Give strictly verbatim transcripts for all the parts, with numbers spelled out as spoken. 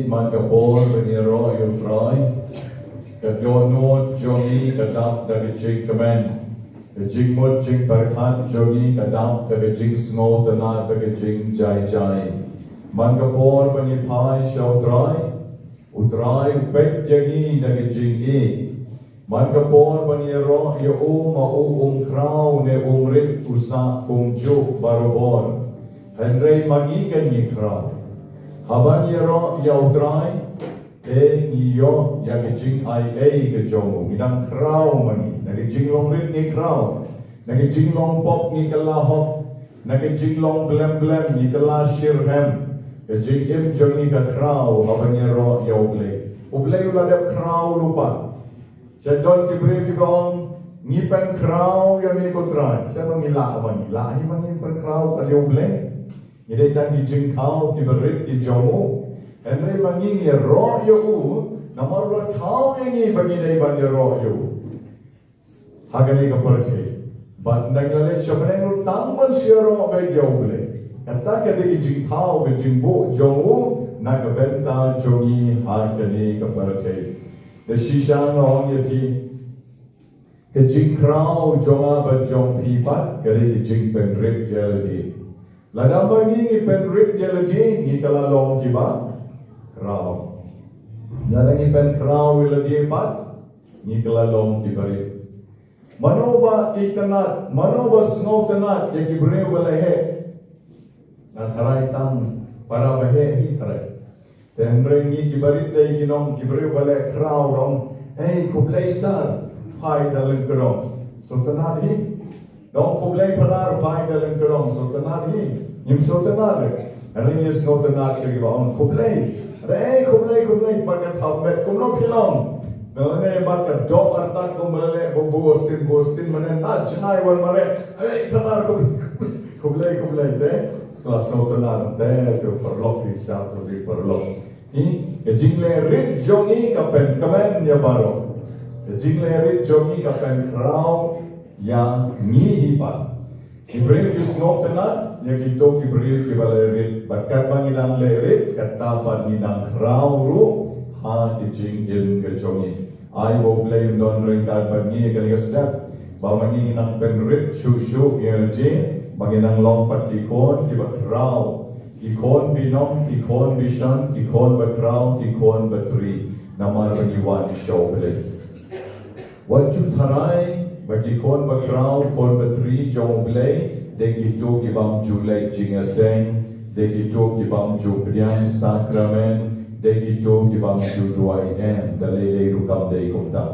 Man ka por ban ïaroh ïa U Trai, ka dohnud jong ngi ka dap da ka jingkmen. Ka jingmut jingpyrkhat jong ngi ka dap da ka jingsngewtynnat, da ka jingjai jai. Man ka por ban ïaphai sha U Trai, U Trai u peit ïa ngi da ka jingïeit. Man ka por ban ïaroh ïa u, ma u um khraw ne um rit, u sah kumjuh barabor. Hynrei ma ngi kan ngi khraw. Haba ngi ïaroh ïa U Trai, te ngi ïoh ïa ka jingaiei ka jong u. Ngi dang khraw ma ngi. Na ka jinglong rit ngi khraw. Na ka jinglong pop ngi kylla hok. Na ka jinglong blem blem ngi kylla shitrhem. Ka jingim jong ngi ka khraw haba ngi ïaroh ïa U Blei. U Blei u la dep khraw lypa. Sha don ki briew kiba ong, ngi pynkhraw ïa me ko Trai. Sha ma ngi lah, ma ngi lah, ngi ma ngi pynkhraw ïa U Blei. Ngi dei tang ki jingthaw kiba rit ki jong u. Hynrei ma ngi ngi ïaroh ïa u, namar u la thaw ïa ngi ba ngi dei ban ïaroh ïa u. Ha kane ka pyrthei. Bad ynda ngi la leit sha bneng ruh tang ban shu ïaroh beit ïa U Blei. Kata ka dei ka jingthaw ka jingbuh jong u na ka bynta jong ngi ha kane ka pyrthei. Da shisha nga ong ïa phi, ka jingkhraw jong nga bad jong phi pat ka dei ka jingpynrit ïa lade. Lada ma ngi ngi pynrit ïa lade ngi kylla long kiba khraw. Lada ngi pynkhraw ïa lade pat ngi kylla long kiba rit. Mano ba itynnad, mano ba sngewtynnad ïa ki briew ba la heh? Nga tharai tang para ba heh hi tharai. Te hynrei ngi ki barit te ki nong ki briew ba la khraw dong. Hei, khublei sir, phai da lynti dong. Sngewtynnad hi. Dong khublei Phadar, phai da lynti dong. Sngewtynnad hi. Ngim sngewtynnad. Hynrei ngi sngewtynnad ïa kiba ong khublei. Hynrei khublei, khublei bad ka thaw met kumno phi long. Nane bad ka dok artat kumba la leh ba Boston, Boston mane na jngai wan mane. Hei Phadar khublei, khublei, khublei te. Sla sngewtynnad te, te paralok hi sha, te paralok. Hi, ka jingleh rit jong ngi ka pynkmen ïa baroh. Ka jingleh rit jong ngi ka pynkhraw ïa ngi hi pat. Ki briew ki sngewtynnad ïa kito ki briew kiba leh rit. Bad katba ngi dang leh rit, kata pat ngi dang khraw ruh ha ki jingim ka jong ngi. Ai ba U Blei un don ryngkat bad ngi ha kane ka step. Ba ma ngi nang pynrit shuh shuh ïa lade, ba ngi nang long pat ki khun kiba khraw. Ki khun binong, ki khun bishan, ki khun bakhraw, ki khun batri. Namar ba ngi wan sha U Blei. Wat ju tharai ba ki khun bakhraw, khun batri jong U Blei, dei kito ki bym ju leit jingïaseng, dei kito ki bym ju pdiang sakramen, dei kito ki bym ju duwai, em, da lei lei ruh kam dei kumta.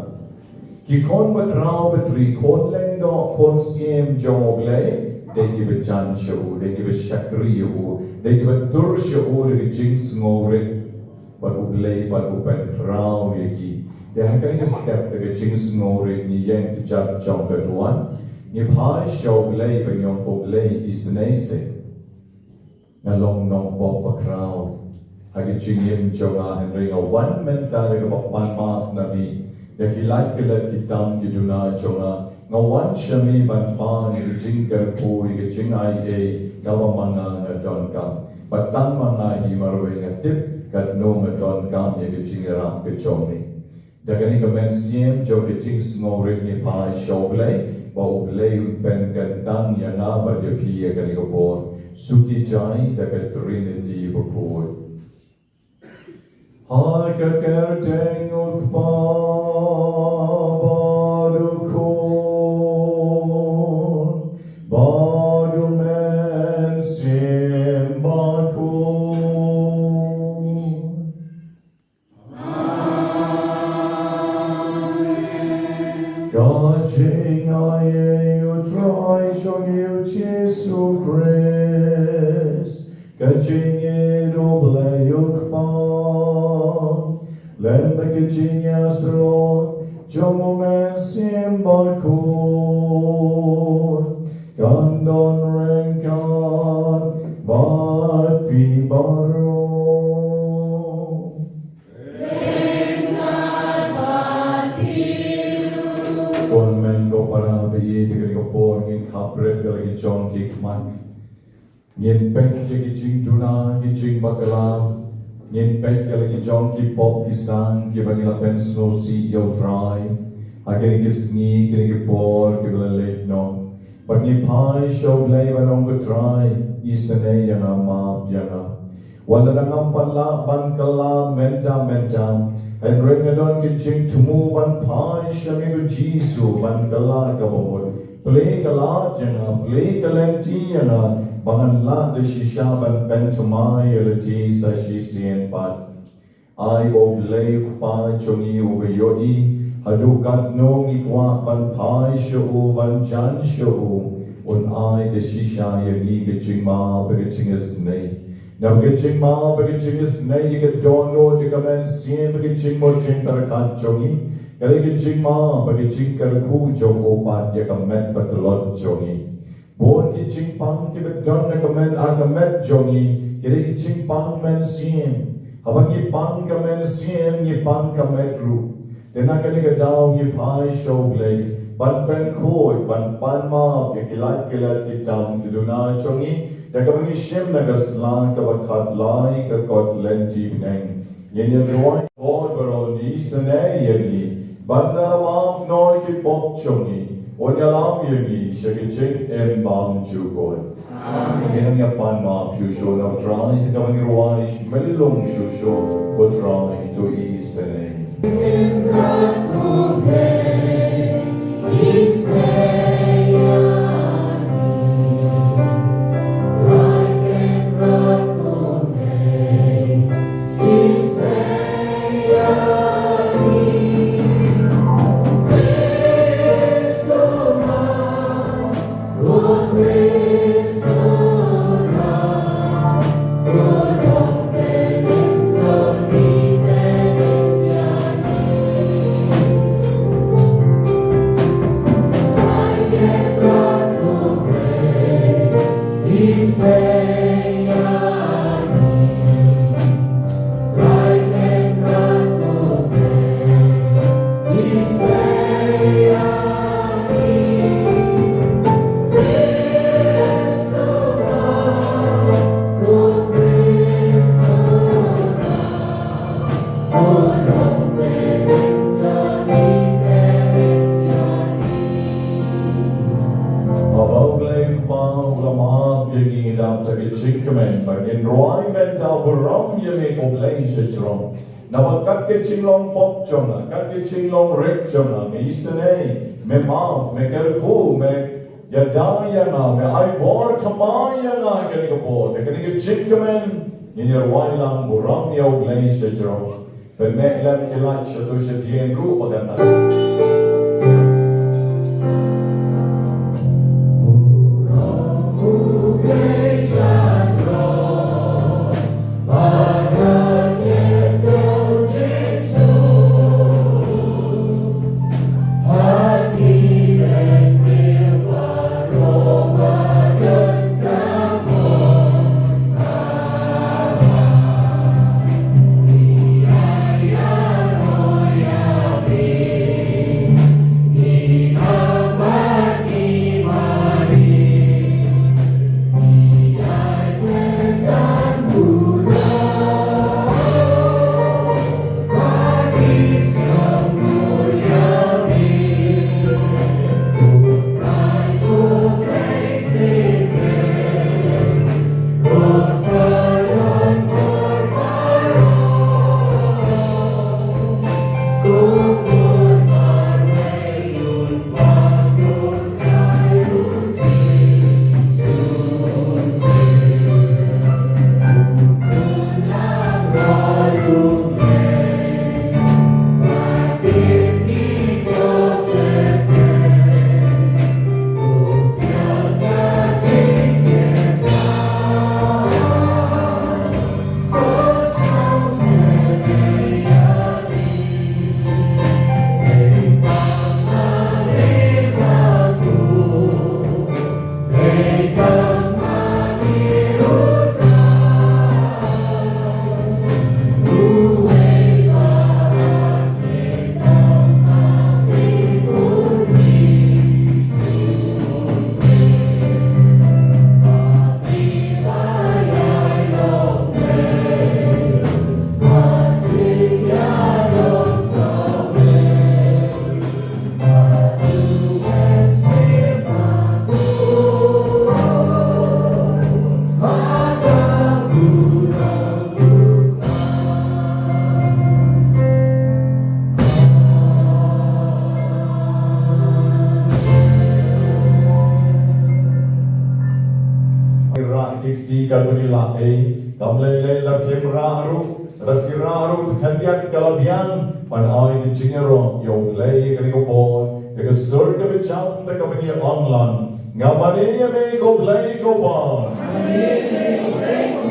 Ki khun bakhraw batri, khun lyngdoh, khun syiem jong U Blei, dei kiba jan sha u, dei kiba shakri ïa u, dei kiba tur sha u da ka jingsngewrit. Bad U Blei bad u pynkhraw ïa ki. Te ha kane ka step da ka jingsngewrit ngi ïeng kjat jong ka duwan. Ngi phai sha U Blei bad ngi ong ko Blei, isynei seh. Nga long nongpop bakhraw ha ka jingim jong nga, hynrei nga wan mynta da kaba pan map na me ïa ki lait ki let ki tam ki duna jong nga. Nga wan sha me ban pan ïa ka jingkyrkhu, ïa ka jingaiei kaba ma nga nga donkam. Bad tang ma nga hi marwei nga tip katno nga donkam ïa ka jingïarap ka jong me. Da kane ka mynsiem jong ka jingsngewrit ngi phai sha U Blei, ba U Blei un pynkyntang ïa nga bad ïa phi ïa kane ka por. Suki jai da ka Trinity bakhuid. Ha ka kyrteng U Kpa bad U Khun bad U Mynsiem Bakhuid. Ka jingaiei U Trai jong ngi U Jisu Khrist, ka jingïeit U Blei U Kpa, lem bad ka jingïasyllok jong U Mynsiem Bakhuid, kan don ryngkat bad phi baroh. Ko hynmen ko para ba ïeit, ha kane ka por ngin khapret ïa la ki jong ki khmat. Ngin peit ïa ki jingduna, ki jingbakla. Ngin peit ïa la ki jong ki pop ki sang kiba ngi la pynsngewsih ïa U Trai ha kine ki sngi, kine ki por kiba la leit noh. Bad ngi phai sha U Blei ban ong, ko Trai, isynei ïa nga, map ïa nga. Wat la ngam pat lah ban kylla mynta mynta, hynrei nga don ka jingthmu ban phai sha me ko Jisu ban kylla kaba mut. Plie ka lad ïa nga, plie ka lynti ïa nga, ba ngan lah da shisha ban pynthymmai ïa lade sa shisien pat. Ai ba U Blei U Kpa jong ngi uba ïohi haduh katno ngi kwah ban phai sha u, ban jan sha u, un ai da shisha ïa ngi ka jingmap bad ka jingisynei. Naba ka jingmap bad ka jingisynei ïa ka dohnud, ïa ka mynsiem bad ka jingmut jingpyrkhat jong ngi, ka dei ka jingmap bad ka jingkyrkhu jong u pat ïa ka met ba tlot jong ngi. Bun ki jingpang kiba don ha ka met, ha ka met jong ngi, ki dei ki jingpang mynsiem. Haba ngi pang ka mynsiem, ngi pang ka met ruh. Te na kane ka daw ngi phai sha U Blei ban pynkhuid, ban pan map ïa ki lait ki lait, ki tam ki duna jong ngi, da kaba ngi shim na ka sla kaba khatlai, ka kot lynti bneng. Ngin ïa duwai, ko Trai baroh, isynei ïa ngi, ban da la map noh ïa ki pop jong ngi, un ïalam ïa ngi sha ka jingim bymjukut. Amen. Ngin ïa pan map shuh shuh na U Trai, ha kaba ngi rwai, mylli long shuh shuh, ko Trai, to isynei. Isynei. Ïa ngi ngi dap da ka jingkmen ba ngin rwai mynta, burom ïa me ko Blei shajrong. Namar kat ka jinglong pop jong nga, kat ka jinglong rit jong nga, nga isynei, me map, me kyrkhu, me ïada ïa nga, me ai bor thymmai ïa nga ha kane ka por, ha kane ka jingkmen ngin ïa rwai lang, burom ïa U Blei shajrong. Pynmih lem ki light sha tu sha dien ruh ba kan Rah ki kti ka bri la ei, kam lei lei la phim rah ruh, la phim rah ruh, khyndiat ka la biang, ban ai ka jingïaroh ïa U Blei kane ka por, ïa ka sur kaba jam da kaba ngi ong lang. Nga mane ïa me ko Blei ko Pa.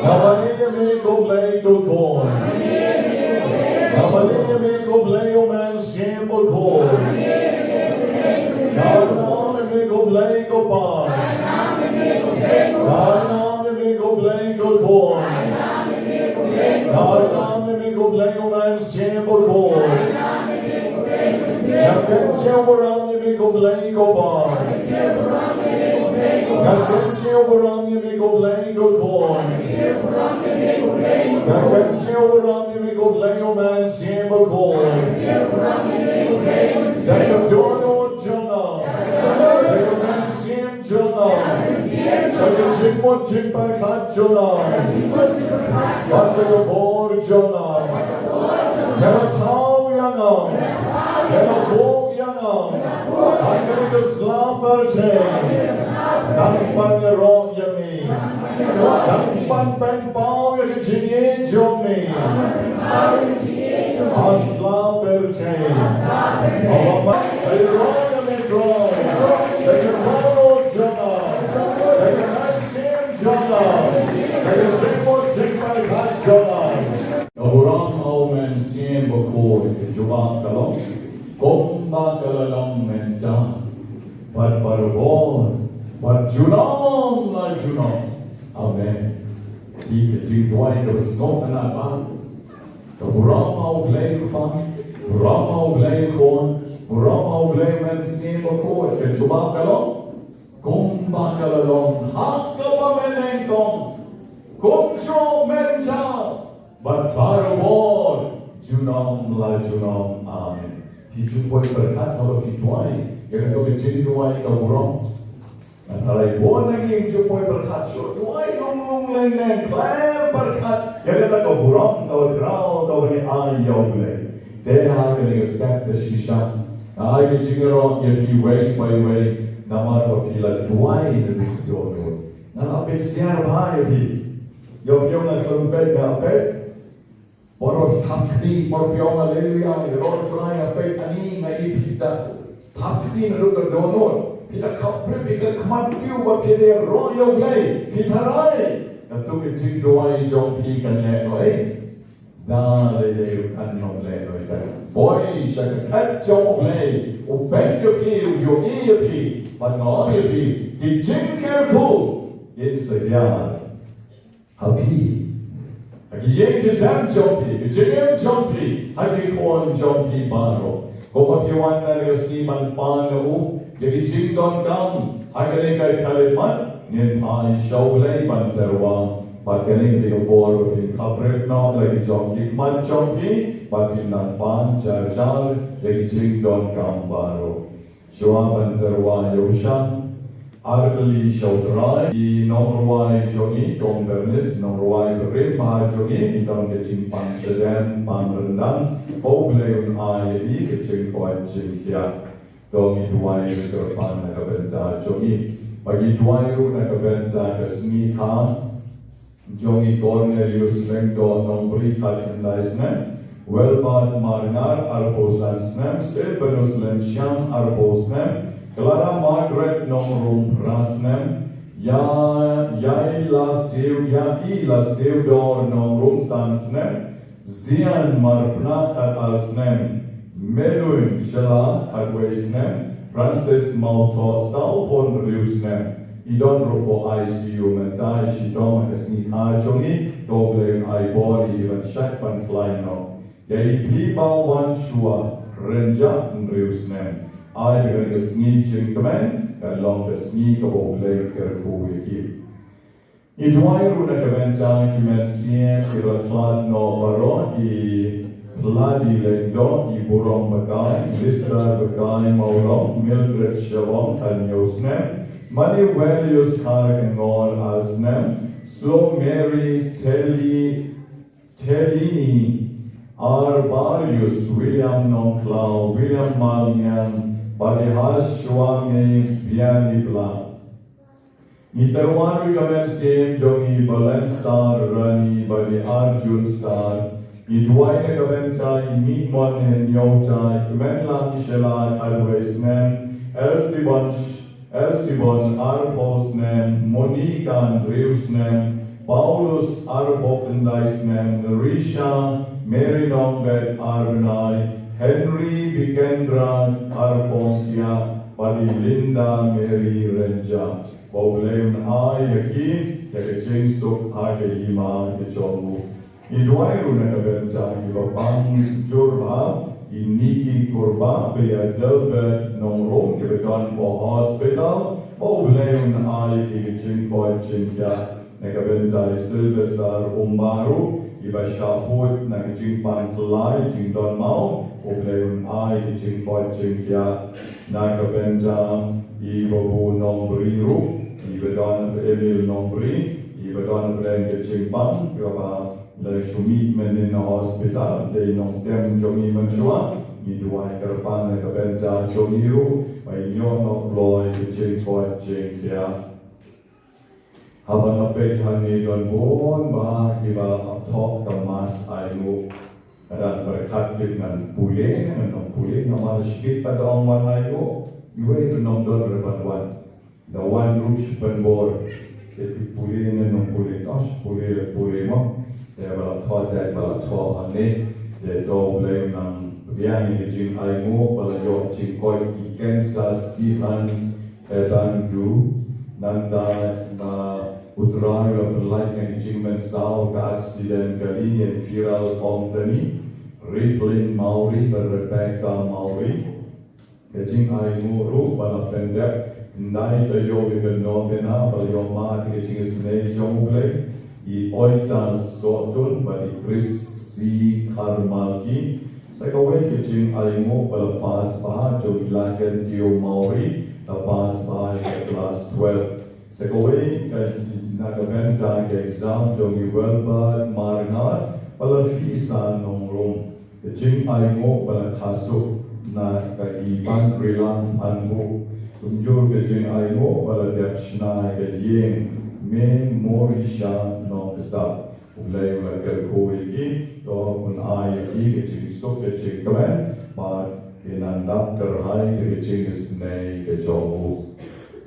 Nga mane ïa me ko Blei ko Khun. Nga mane ïa me ko Blei U Mynsiem Bakhuid. Nga ong ïa me ko Blei ko Pa. Nga ong ïa me ko Blei ko Khun. Nga ong ïa me ko Blei U Mynsiem Bakhuid. Nga kyntiew burom ïa me ko Blei ko Pa. Nga kyntiew burom ïa me ko Blei ko Khun. Nga kyntiew burom ïa me ko Blei U Mynsiem Bakhuid. Da ka dohnud jong nga, da ka mynsiem jong nga, da ka jingmut jingpyrkhat jong nga, bad da ka bor jong nga, me la thaw ïa nga, me la buh ïa nga ha kane ka sla pyrthei, ngan pynïaroh ïa me, ngan pynpaw ïa ka jingïeit jong me ha sla pyrthei. Haba ma ka ïaroh ïa me Trai, da ka dohnud jong nga, da ka mynsiem jong nga, da ka jingmut jingpyrkhat jong nga. Ka burom ha U Mynsiem Bakhuid, ka jubab ka long kumba ka la long mynta, bad barabor, bad junom la junom. Amen. Ïa ka jingduwai kaba sngewtynnat bha. Ka burom ha U Blei Kpa, burom ha U Blei Khun, burom ha U Blei Mynsiem Bakhuid, ka jubab ka long kumba ka la long ha kaba mynnyngkong, kumjuh mynta, bad barabor, junom la junom. Amen. Phi ju poi pyrkhat haba phi duwai ïa kato ka jingduwai ka burom. Tharai bun na ngi ju poi pyrkhat shuh, duwai lung lung leng leng, khlem pyrkhat ïa kata ka burom kaba khraw kaba ngi ai ïa U Blei. Te ha kane ka step ka shisha nga ai ka jingïaroh ïa phi wei pa wei, namar ba phi la duwai naduh ka dohnud. Nga la pynshai bha ïa phi. Ïa phi ong nga khlem peit, nga peit. Baroh thap kti, baroh phi ong haleluya, ïaroh Trai, nga peit ani, nga ïohi phi da thap kti naduh ka dohnud. Phi da khapbrip ïa ka khmat kiew ba phi da ïaroh ïa U Blei. Phi tharai katto ka jingduwai jong phi kan lehnoh ei? Da lei lei ruh kan ym lehnoh ei. Poi sha ka khet jong U Blei, u peit ïa phi, u ïohi ïa phi. Bad nga ong ïa phi, ki jingkyrkhu kin sa hiar ha phi, ha ki ïing ki sem jong phi, ki jingim jong phi, ha ki khun jong phi baroh. Kumba phi wan ha kane ka sngi ban pan ïa u ïa ki jingdonkam ha kane ka khyllipmat, ngin phai sha U Blei ban tyrwa. Bad kane ka dei ka por ba phin khapbrip noh la ki jong ki khmat jong phi, bad phin nang pan jar jar ïa ki jingdonkam baroh. Shuwa ban tyrwa ïa u shang, ar tylli sha U Trai. I nongrwai jong ngi, Kong Bernice, nongrwai barim bha jong ngi, i don ka jingpang shadem pang ryndang. Ko Blei un ai ïa i ka jingkoit jingkhiah. To ngin duwai kyrpang na ka bynta jong i. Bad ngi duwai ruh na ka bynta ka sngi kha jong i Cornelius Lyngdoh Nongbri, khatkhyndai snem, Wilbert Marngar, arphew san snem, Silvanus Lyndshiang, arphew snem, Clara Margaret Nongrum, phra snem, Ia, Ia Lasiew, Ia I Lasiewdor Nongrum, san snem, Zian Marpna, khatar snem, Melun Shala, khatwei snem, Francis Mawthoh Sawphon, hynriew snem. I don ruh ha I C U mynta, i shitom ha ka sngi kha jong i, to Blei un ai bor ïa i ban shait ban khlaiñ noh. Ïa i phi ba wan shuwa, Rynjah, hynriew snem. Ai ba kane ka sngi jingkmen kan long ka sngi kaba U Blei kyrkhu ïa ki. Ngi duwai ruh na ka bynta ki mynsiem kiba la khlad noh baroh, i Pladi Lyngdoh, i Burom Bakai, Lisa Bakai Mawlong, Mildred Shabong, hynñiew snem, Manuelius Kharkongor, ar snem, Slow Mary, Telly, Telini, Arbarius, William Nongkhlaw, William Malngiang, bad i Hashwami Bianibla. Ngi tyrwa ruh ïa ka mynsiem jong i Balen Star Rani bad i Arjun Star. Ngi duwai na ka bynta i Mihmon Hynñiewta, i Kmenlang Sheila, khatwei snem, Elsibon, Elsibon, arphew snem, Monica, hynriew snem, Paulus, arphew khyndai snem, Risha, Mary Nongbet, ar bnai, Henry Bikendra, arphew tiah, bad i Linda Mary Rynjah. Ba U Blei un ai ïa ki ïa ka jingsuk ha ka hima ka jong u. Ngi duwai ruh na ka bynta kiba pang jur bha, i Niki Kurbah bad i Adelbert Nongrum kiba don ha hospital, ba U Blei un ai ïa ki ka jingkoit jingkhiah. Na ka bynta i Sylvester Umbaru iba shah hut na ka jingpang khlaiñ jingdon maw, U Blei un ai ïa ki jingkoit jingkhiah. Na ka bynta i Babu Nongbri ruh, iba don, Emil Nongbri, iba don bad ka jingpang kaba la shu mih mynnin na hospital, dei nongtem jong i mynshuwa. Ngi duwai kyrpang na ka bynta jong i ruh ba in ïoh noh kloi ka jingkoit jingkhiah. Haba nga peit hangne don bun bah kiba la thoh ka mass ainguh. Ka dang pyrkhat kit ngan pule, ngan ym pule, namar shibit pat da ong wan ainguh, iwei ruh ym don re ban wan. Da wan ruh shu pynbor. Te phi pule ne ym pule, oh, shu pule, pule mo. Te ba la thoh, jait ba la thoh hangne. Te to Blei nang pdiang ïa ka jingainguh ba la ïoh jingkoit i Kansas Stephen Ebandu. Nangta na U Trai u la pynlait na ka jingmynsaw ka aksiden kali ïa i Kiral Company, Riplin Mawri bad Rebecca Mawri. Ka jingainguh ruh ba la pyndep, ym dei ta ïoh ïa ka novena ba la ïoh mad ïa ka jingisynei jong U Blei, i Oita Sohtun bad i Chris C Kharmalki. Sa kawei ka jingainguh ba la pass bha jong i Laken Teo Mawri Ka pass bha ïa ka class twelve. Sa kawei ka, na ka bynta ka exam jong i Wilbert Marngar, ba la pisa nongrum. Ka jingainguh ba la khasuk na ka i Pangrilang Pangbu. Kumjuh ka jingainguh ba la dep shna ïa ka ïing, Mem Morisha Nongksap. U Blei u la kyrkhu ïa ki, to un ai ïa ki ka jingsuk ka jingkmen, bad kin nang dap kyrhai da ka jingisynei ka jong u.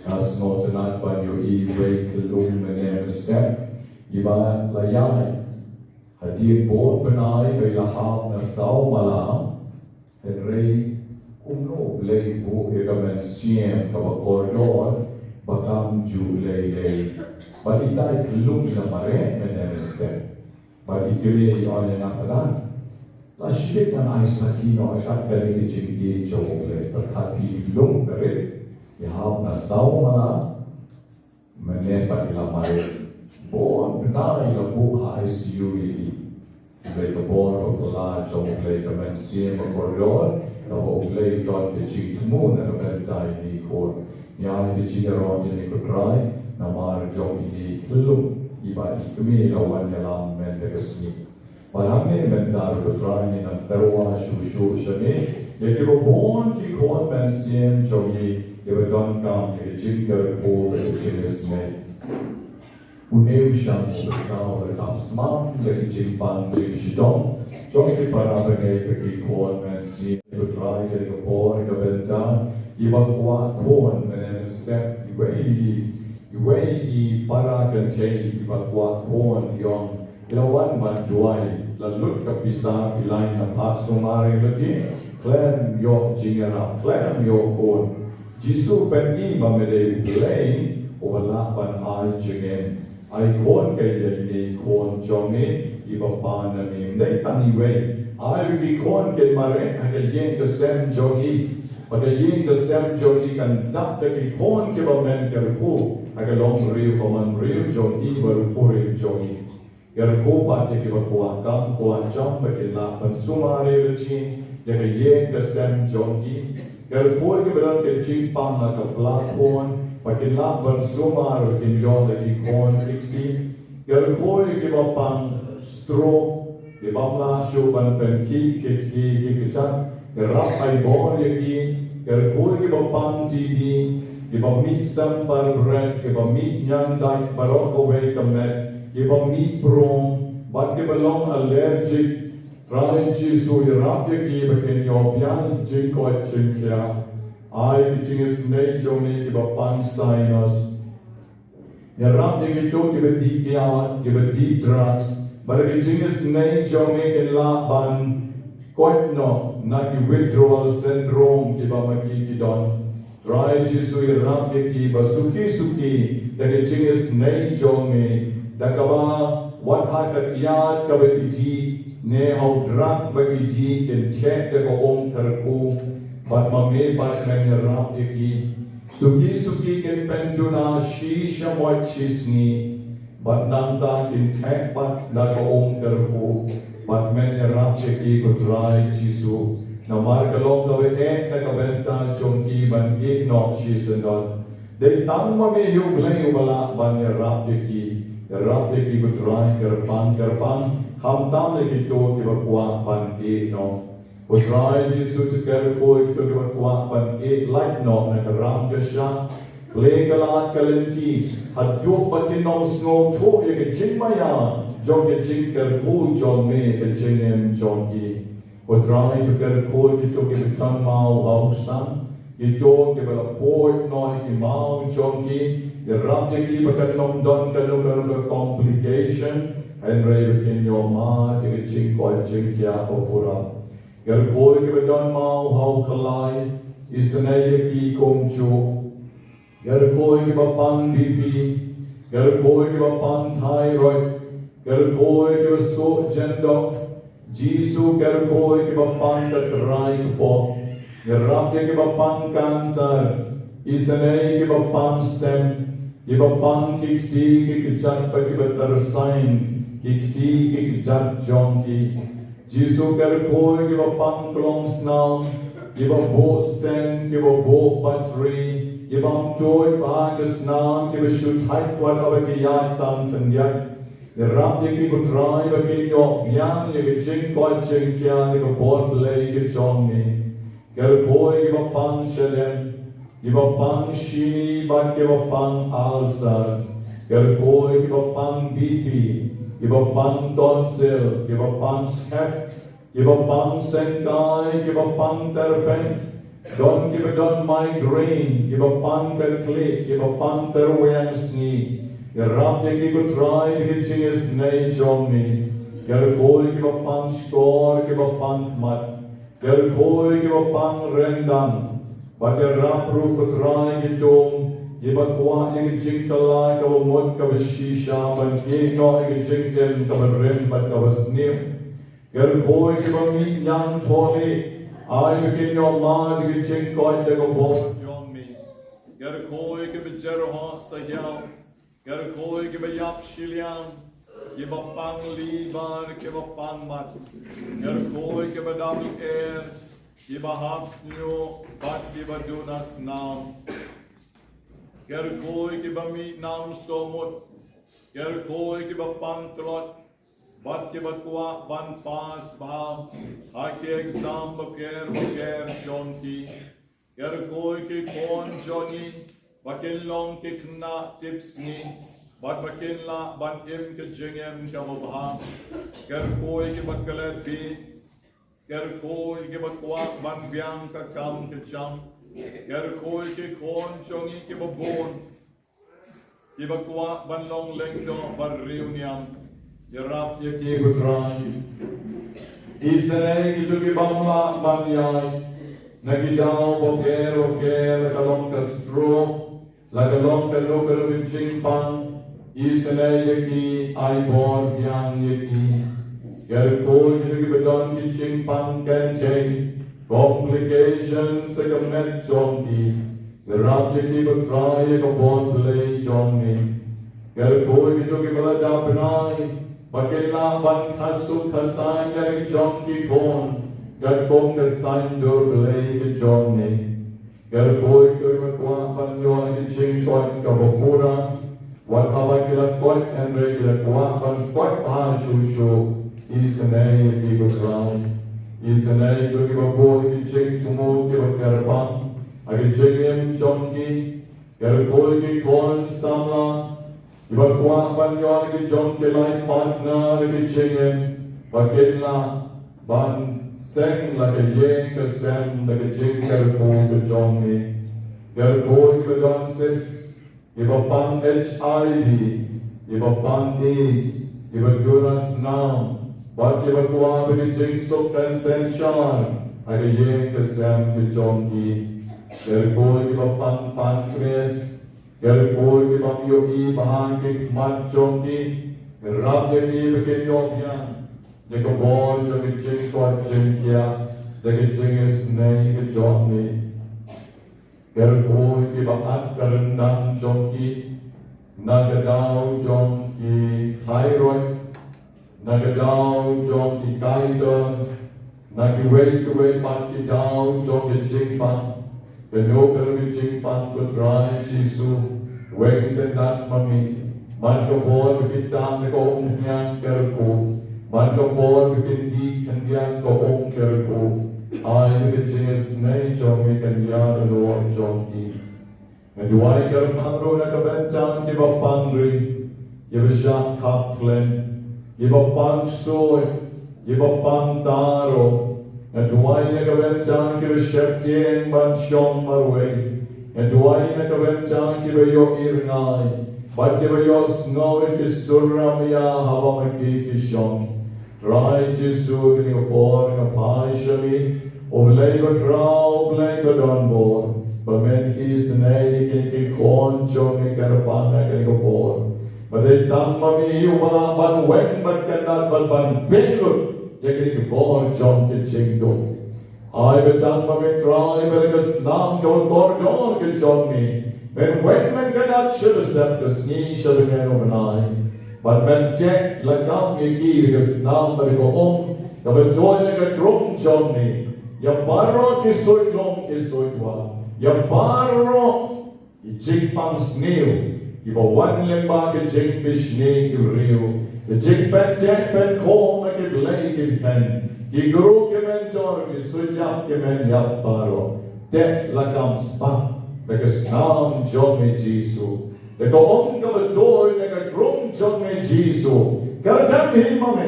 Nga sngewtynnat ban ïohi wei khyllung mynne mynstep, iba la ïaid hadien bun bnai ba i la hap na saw mala, hynrei kumno U Blei u buh ïa ka mynsiem kaba kordor ba kam ju lei lei. Bad i dei khyllung na mareh mynne mynstep. Bad i kylli ïa i, ong ïa nga, Trai, la shibit ngan ai sakhi noh ïa ka kane ka jingïeit jong U Blei. Bad ha phi lung ka rit, i hap na saw mala, mynne pat i la mareh. Bun bnai i la buh ha I C U ïa i. Blei ka bor ba phylla jong U Blei, ka mynsiem ba kordor, kaba U Blei u don ka jingthmu na ka bynta ïa i khun. Ïa ka jingïaroh ïa i, ko Trai, namar jong i khyllung iba i kmie i la wan ïalam mynta ka sngi. Bad hangne mynta, ko Trai, ngi nang tyrwa shuh shuh sha me ïa kiba bun ki khun mynsiem jong i kiba donkam ïa ka jingkyrkhu bad ka jingisynei. Une u shang u ba sngewthuh, u la dap smat ïa ka jingpang jingshitom jong ki para bangeit bad ki khun mynsiem. Ko Trai, ha kane ka por, ha kane ka bynta, iba kwah khun mynne mynstep, iwei i, iwei i para kynthei iba kwah khun, i ong, i la wan ban duwai, la lut ka pisa, phi line na phad sumar ïa lade, khlem ïoh jingïarap, khlem ïoh khun. Jisu, pyni ba me dei U Blei uba lah ban ai jingim. Ai khun ka ïa ine i khun jong me iba pan na me, ym dei tang iwei. Ai ba ki khun kin mareh ha ka ïing ka sem jong i, ba ka ïing ka sem jong i kan dap da ki khun kiba men kyrkhu ha ka longbriew bymman briew jong i bad u kurim jong i. Kyrkhu pat ïa kiba kwah kam kwah jam ba kin lah ban sumar ïa lade, ïa ka ïing ka sem jong ki. Kyrkhu ïa kiba don ka jingpang ha ka pla khun ba kin lah ban sumar, ba kin ïoh da ki khun ki kti. Kyrkhu ïa kiba pang stroke, kiba ym lah shuh ban pynkhih ki kti ki kjat. Ïarap, ai bor ïa ki. Kyrkhu ïa kiba pang T B, kiba mih symbar bret, kiba mih ñiangdait baroh kawei ka met, kiba mih prung, bad kiba long allergic. Trai Jisu, ïarap ïa ki ba kin ïoh biang jingkoit jingkhiah. Ai ka jingisynei jong me ïa kiba pang sinus. Ïarap ïa kito kiba dih kiad, kiba dih drugs, ba da ka jingisynei jong me kin lah ban koit noh na ki withdrawal syndrome kiba ma ki ki don. Trai Jisu, ïarap ïa ki ba suki suki da ka jingisynei jong me, da kaba wat ha ka ïad kaba ki dih ne ha u drug ba ki dih kin theh da ka um kyrkhu. Bad ma me pat men ïarap ïa ki. Suki suki kin pynduna shi shamoit shi sngi, bad nangta kin theh pat da ka um kyrkhu. Bad men ïarap ïa ki, ko Trai Jisu, namar ka long kaba eh na ka bynta jong ki ban ïeh noh shisyndon. Dei tang ma me hi U Blei uba lah ban ïarap ïa ki. Ïarap ïa ki, ko Trai, kyrpang kyrpang, khamtam ïa kito kiba kwah ban ïeh noh. Ko Trai Jisu, to kyrkhu ïa kito kiba kwah ban ïeh lait noh na ka ram ka shah, khleh ka lad ka lynti, haduh ba kin ym sngewthuh ïa ka jingmaïa jong ka jingkyrkhu jong me, ka jingim jong ki. Ko Trai, to kyrkhu ïa kito kiba don maw ha u sang, kito kiba la poi noh ïa ki maw jong ki, ïarap ïa ki ba kan ym don kano kano ka complication, hynrei ba kin ïoh mad ïa ka jingkoit jingkhiah ba pura. Kyrkhu ïa kiba don maw ha u khlaiñ, isynei ïa ki kumjuh. Kyrkhu ïa kiba pang B P, kyrkhu ïa kiba pang thyroid, kyrkhu ïa kiba suh jyndok. Jisu, kyrkhu ïa kiba pang ka trai kpoh. Ïarap ïa kiba pang cancer, isynei ïa kiba pang stent, kiba pang ki kti ki kjat bad kiba tyrsain ki kti ki kjat jong ki. Jisu, kyrkhu ïa kiba pang klongsnam, kiba buh stent, kiba buh batri, Ki bym tuid ba ha ka snam, kiba shu thait wat haba ki ïaid tam khyndiat. Ïarap ïa ki, ko Trai, ba kin ïoh biang ïa ka jingkoit jingkhiah, ïa ka bor Blei ka jong me. Kyrkhu ïa kiba pang shalem, kiba pang shini bad kiba pang ulcer. Kyrkhu ïa kiba pang B P, kiba pang tonsil, kiba pang skep, kiba pang sengkai, kiba pang tyrpeng. Don kiba don migraine, kiba pang ka khlieh, kiba pang tyrwiang sngi. Ïarap ïa ki, ko Trai, da ka jingisynei jong me. Kyrkhu ïa kiba pang shkor, kiba pang khmat. Kyrkhu ïa kiba pang ryndang. Bad ïarap ruh, ko Trai, ïa kito kiba kwah ïa ka jingkylla kaba mut kaba shisha, ban ïehnoh ïa ka jingim kaba rim bad kaba sniew. Kyrkhu ïa kiba mih ñiangthohlieh, ai ba kin ïoh mad ïa ka jingkoit da ka bor jong me. Kyrkhu ïa kiba jyrhoh sahiaw. Kyrkhu ïa kiba ïap shiliang, kiba pang liver, kiba pang mat. Kyrkhu ïa kiba dam er, kiba hap snieh bad kiba duna snam. Kyrkhu ïa kiba mih nam sawmut. Kyrkhu ïa kiba pang tlot bad kiba kwah ban pass bha ha ki exam bapher bapher jong ki. Kyrkhu ïa ki khun jong ngi ba kin long ki khynnah tipsngi bad ba kin lah ban im ka jingim kaba bha. Kyrkhu ïa kiba klet bieit. Kyrkhu ïa kiba kwah ban biang ka kam ka jam. Kyrkhu ïa ki khun jong ngi kiba bun, kiba kwah ban long lyngdoh bariewniam. Ïarap ïa ki, ko Trai. Isynei ïa kito ki bym lah ban ïaid na ki daw bapher bapher, la ka long ka stroke, la ka long kano kano ka jingpang. Isynei ïa ki, ai bor biang ïa ki. Kyrkhu ïa kito kiba don ki jingpang kynthei, complications ha ka met jong ki. Ïarap ïa ki, ko Trai, ïa ka bor Blei jong me. Kyrkhu ïa kito kiba la dap bnai, ba kin lah ban kha suk kha saiñ ïa ki jong ki khun katkum ka saiñdur Blei ka jong me. Kyrkhu ïa kito kiba kwah ban ïoh ïa ka jingkoit kaba pura, wat haba ki la koit hynrei ki la kwah ban koit bha shuh shuh. Isynei ïa ki, ko Trai. Isynei ïa kito kiba buh ïa ki jingthmu kiba kyrpang ha ka jingim jong ki. Kyrkhu ïa ki khun samla kiba kwah ban ïoh ïa ki jong ki life partner ha ka jingim, ba kin lah ban seng la ka ïing ka sem da ka jingkyrkhu ka jong me. Kyrkhu ïa kiba don cyst, kiba pang H I V, kiba pang AIDS, kiba duna snam, bad kiba kwah ïa ka jingsuk kan synshar ha ka ïing ka sem ka jong ki. Kyrkhu ïa kiba pang pancreas, kyrkhu ïa ki bym ïohi bha ha ki khmat jong ki. Ïarap ïa ki ba kin ïoh biang ïa ka bor jong ka jingkoit jingkhiah da ka jingisynei ka jong me. Kyrkhu ïa kiba at ka ryndang jong ki na ka daw jong ki thyroid, na ka daw jong ki goiter, na kiwei kiwei pat ki daw jong ki jingpang. Kano kano ka jingpang, ko Trai Jisu, weng kyndat ma ngi. Man ka bor ba kin tang da ka umphniang, kyrkhu. Man ka bor ba kin dih khyndiat, ka um, kyrkhu. Ai ba ka jingisynei jong me kan ïada noh jong ki. Nga duwai kyrpang ruh na ka bynta kiba pang ri, kiba shah khap khlem, kiba pang ksuid, kiba pang taro. Nga duwai na ka bynta kiba sheptieng ban shong marwei. Nga duwai na ka bynta kiba ïohi rngai bad kiba ïohsngew ïa ki sur ramia haba ma ki ki shong. Trai Jisu, kane ka por nga phai sha me, U Blei ba khraw, U Blei ba don bor, ba men isynei ïa kine ki khun jong me kyrpang ha kane ka por. Ba dei tang ma me hi uba lah ban weng, ban kyndat, ban, ban pynlut ïa kane ka bor jong ka jingduk. Ai ba tang ma me Trai, ba da ka snam kaba kordor ka jong me, men weng men kyndat sha ba sep ka sngi, sha ba ngen u bnai. Bad men teh lakam ïa ki da ka snam bad da ka um kaba tuid na ka krung jong me. Ïa baroh ki suid lum ki suid wah, ïa baroh Ki jingpangsniew kiba wan lyngba ka jingbishni ki briew, ka jingpynteh pynkhum ha ki blei ki bteng, ki guru ki mentor, ki suiñiap ki meiñiap baroh. Teh la kam spak da ka snam jong me Jisu, da ka um kaba tuid na ka krung jong me Jisu. Kyrdan hi ma me,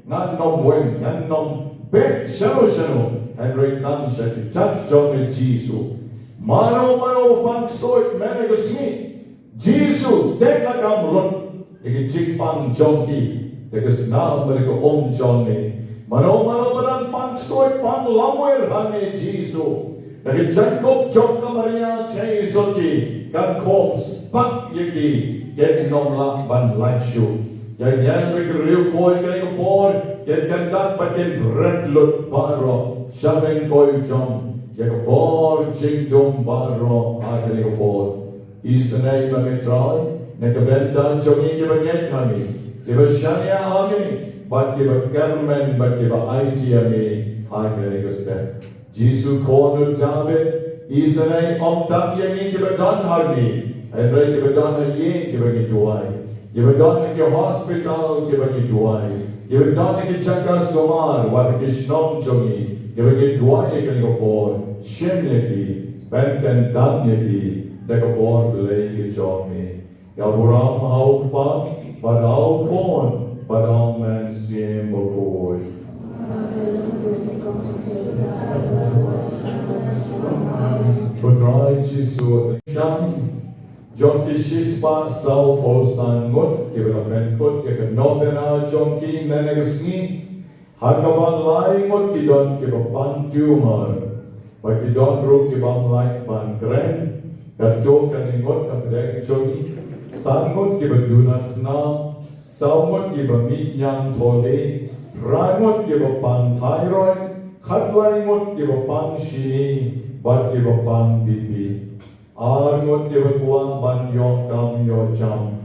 ngan ym weng, ngan ym beh shano shano, hynrei tang sha ki kjat jong me Jisu. Mano mano ba pang ksuid mynta ka sngi, Jisu, teh la kam lut ïa ki jingpang jong ki da ka snam bad da ka um jong me. Mano mano ba dang pang ksuid, pang lamwir ha me Jisu, da ka jingkup jong ka Maria Theisotti, kan khum spak ïa ki, kin ym lah ban lait shuh. Ïa ngi ruh ki riew khuid kane ka por, kin kyndat bad kin bret lut baroh sha pdeng kawei jong ïa ka bor jingdum baroh ha kane ka por. Isynei ma me Trai na ka bynta jong ngi kiba ngeit ha me, kiba shaniah ha me, bad kiba kyrmen bad kiba aiti ïa me ha kane ka step. Jisu, Khun u Dabid, isynei ym tang ïa ngi kiba don hangne, hynrei kiba don ha ïing kiba ngi duwai, kiba don ha ki hospital kiba ngi duwai, kiba don ha ki jaka sumar wat ha ki shnong jong ngi kiba ngi duwai ïa kane ka por. Shim ïa ki, pynkyndat ïa ki da ka bor Blei ka jong me. Ïa burom ha u Kpa bad ha u Khun bad ha u Mynsiem Bakhuid. Ko Trai Jisu, shang jong ki shispah sawphew san ngut kiba la pynkut ïa ka novena jong ki mynta ka sngi. Ha kaba lai ngut ki don kiba pang tumor, bad ki don ruh ki bym lah ban kren. Katto katne ngut ha pdeng jong ki, san ngut kiba duna snam, saw ngut kiba mih ñiangthohlieh, phra ngut kiba pang thyroid, khatlai ngut kiba pang shini, bad kiba pang B P. Ar ngut kiba kwah ban ïoh kam ïoh jam.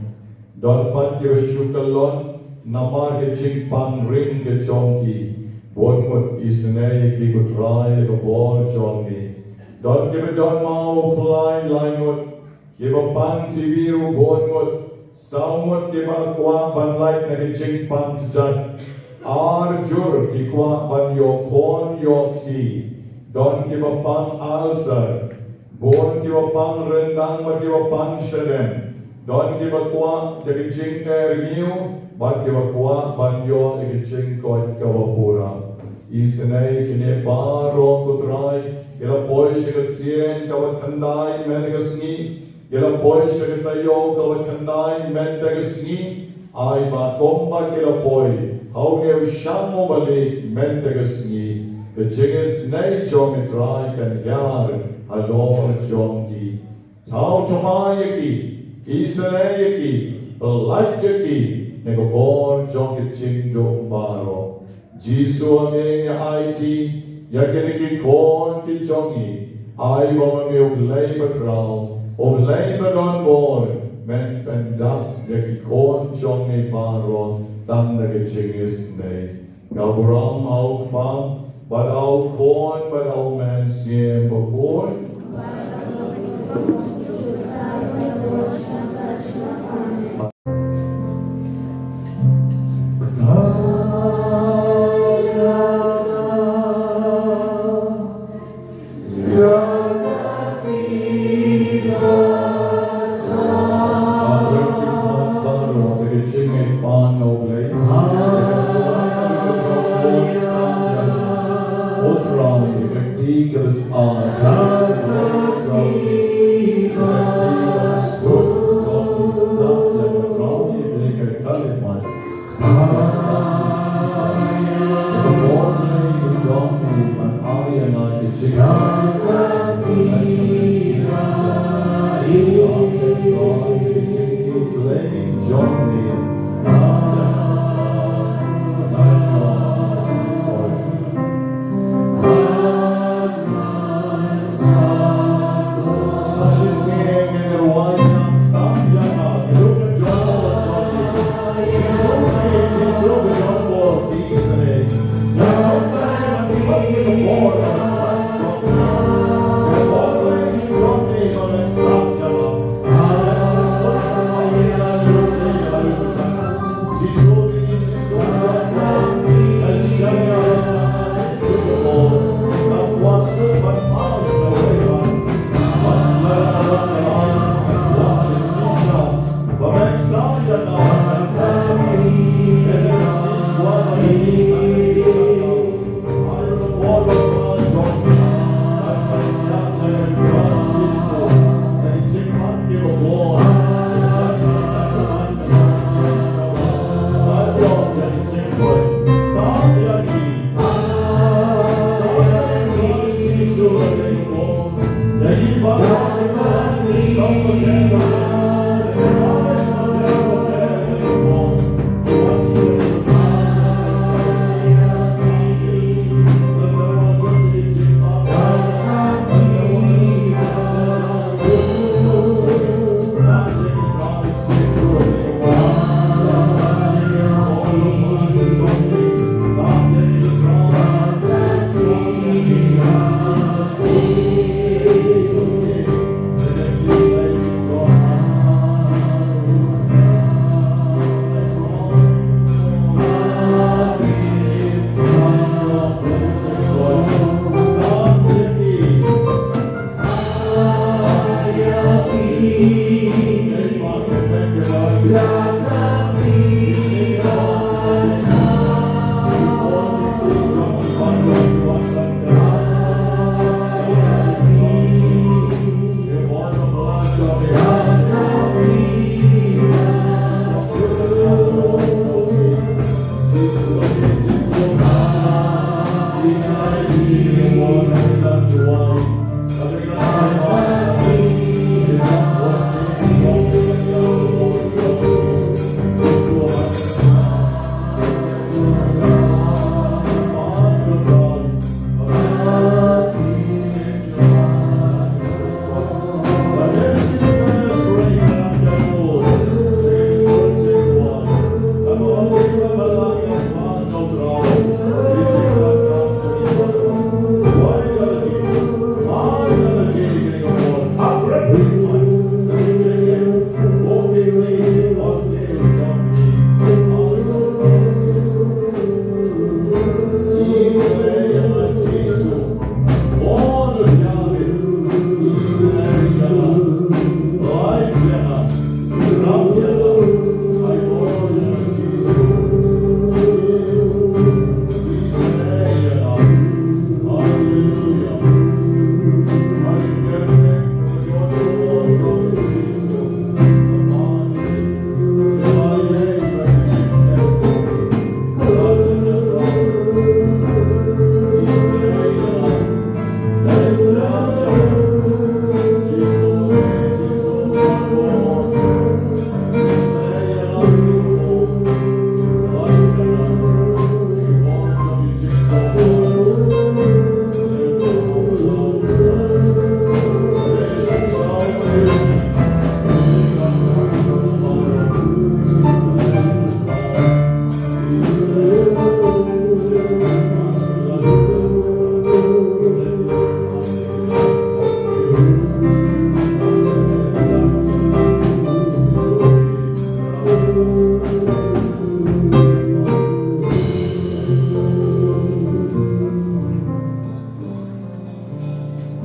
Don pat kiba shu kyllon namar ka jingpang ring ka jong ki. Bun ngut, isynei ïa ki ko Trai da ka bor jong me. Don kiba don maw, khlaiñ lai ngut, kiba pang T B ruh bun ngut. Saw ngut kiba kwah ban lait na ka jingpang kjat. Ar jur ki kwah ban ïoh khun ïoh kti. Don kiba pang ulcer. Bun kiba pang ryndang bad kiba pang shadem. Don kiba kwah da ka jingerngiw bad kiba kwah ban ïoh da ka jingkoit kaba pura. Isynei kine baroh ko Trai, ki la poi sha ka sien kaba khyndai mynta ka sngi. Ki la poi sha ka taïew kaba khyndai mynta ka sngi. Ai ba kumba ki la poi ha une u shang uba lieh mynta ka sngi, ka jingisynei jong me Trai kan hiar halor jong ki. Thaw thymmai ïa ki, isynei ïa ki, pyllait ïa ki na ka bor jong ka jingduh baroh. Jisu, a me ngi aiti ïa kine ki khun ki jong ngi. Ai ba ma me U Blei bakhraw, U Blei badonbor, men pyndap ïa ki khun jong ngi baroh tang da ka jingisynei. Ka burom ha U Kpa bad ha U Khun bad ha U Mynsiem Bakhuid.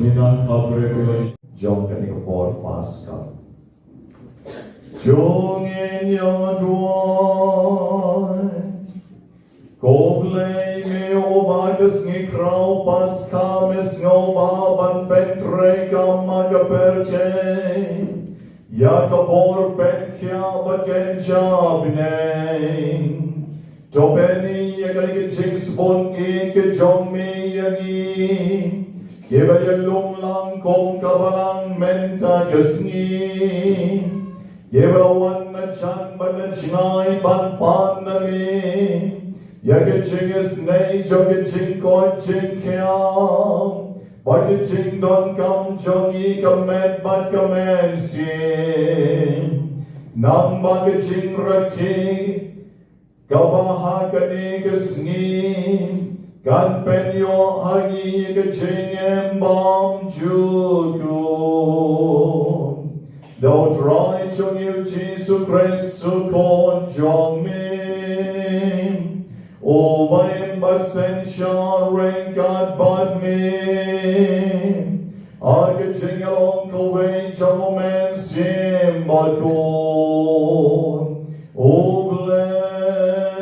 Ngi don ha privilege jong kane ka por Paskha. Jong ngi ïa duwai. Ko Blei me uba ka sngi khraw Paskha me sngewbha ban pyntreikam ha ka pyrthei ïa ka bor pynkhiah ba kynja bneng. To pyni ïa kane ka jingsbun ïeit ka jong me ïa ngi, kiba ïalum lang kum ka balang mynta ka sngi. Kiba la wan na jan bad na jngai ban pan na me ïa ka jingisynei jong ka jingkoit jingkhiah bad ka jingdonkam jong ngi ka met bad ka mynsiem. Nang ba ka jingrakhe kaba ha kane ka sngi kan pynïoh ha ngi ka jingim bymjukut. Da U Trai jong ngi U Jisu Khrist U Khun jong me, uba im bad synshar ryngkat bad me ha ka jingïalong kawei jong U Mynsiem Bakhuid, U Blei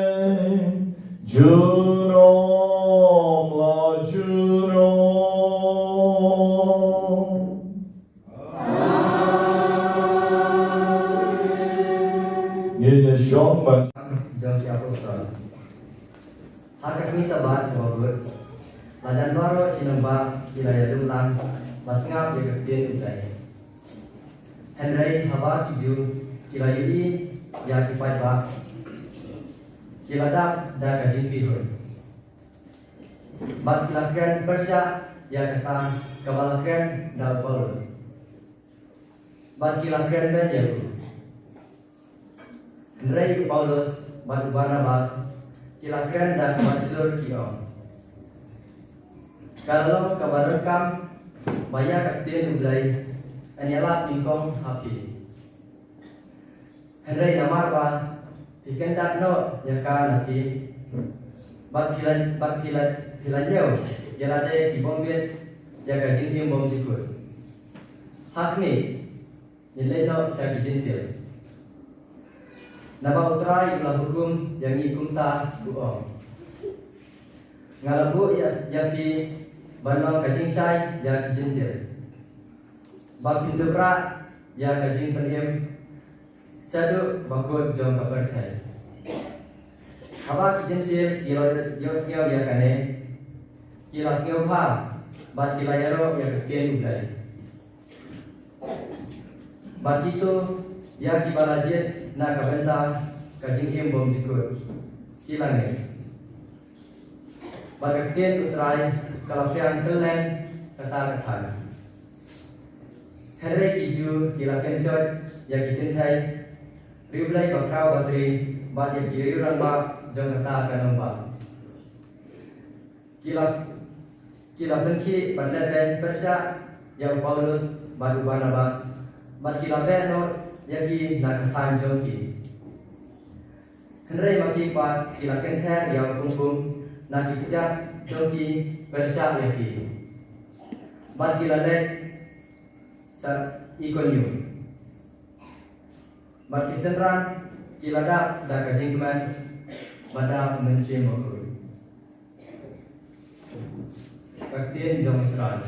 junom la junom. Ngin ïa shong ban. Jong ki Apostol. Ha ka sngi Sabbath kaba bud, la jan baroh shi nongbah ki la ïalum lang ba sngap ïa ka ktien U Blei. Hynrei haba ki Jiw ki la ïohi ïa ki paidbah, ki la dap da ka jingpyrshah. Bad ki la kren pyrshah ïa kata kaba la kren da u Paulus. Bad ki la kren beiñ ïa u. Hynrei u Paulus bad u Barnabas ki la kren da kaba shlur, ki ong: Ka la long kaba donkam ba ïa ka ktien U Blei yn ïalap nyngkong ha phi. Hynrei namar ba phi kyndat noh ïa ka na phi, bad phi la, bad phi la, phi la ñiew ïa lade ki bym bit ïa ka jingim bymjukut. Ha khmih, ngin leit noh sha ki Jentil. Naba U Trai u la hukum ïa ngi kumta, u ong: Nga la buh ïa, ïa phi ban long ka jingshai ïa ki Jentil, ba phin dup rah ïa ka jingpynim shaduh ba kut jong ka pyrthei. Haba ki Jentil ki la ïohsngew ïa kane, ki la sngewbha bad ki la ïaroh ïa ka ktien U Blei. Bad kito ïa kiba la jied na ka bynta ka jingim bymjukut, ki la ngeit. Bad ka ktien U Trai ka la phriang kylleng kata ka thaiñ. Hynrei ki Jiw ki la kynjoit ïa ki kynthei riewblei bakhraw batri bad ïa ki riew rangbah jong kata ka nongbah. Ki la, ki la pynkhih bad lehbeiñ pyrshah ïa u Paulus bad u Barnabas, bad ki la beh noh ïa ki na ka thaiñ jong ki. Hynrei ma ki pat ki la kynther ïa u pung pung na ki kjat jong ki pyrshah ïa ki, bad ki la leit sha Ikonium. Bad ki synran ki la dap da ka jingkmen bad da u Mynsiem Bakhuid. Ka ktien jong U Trai.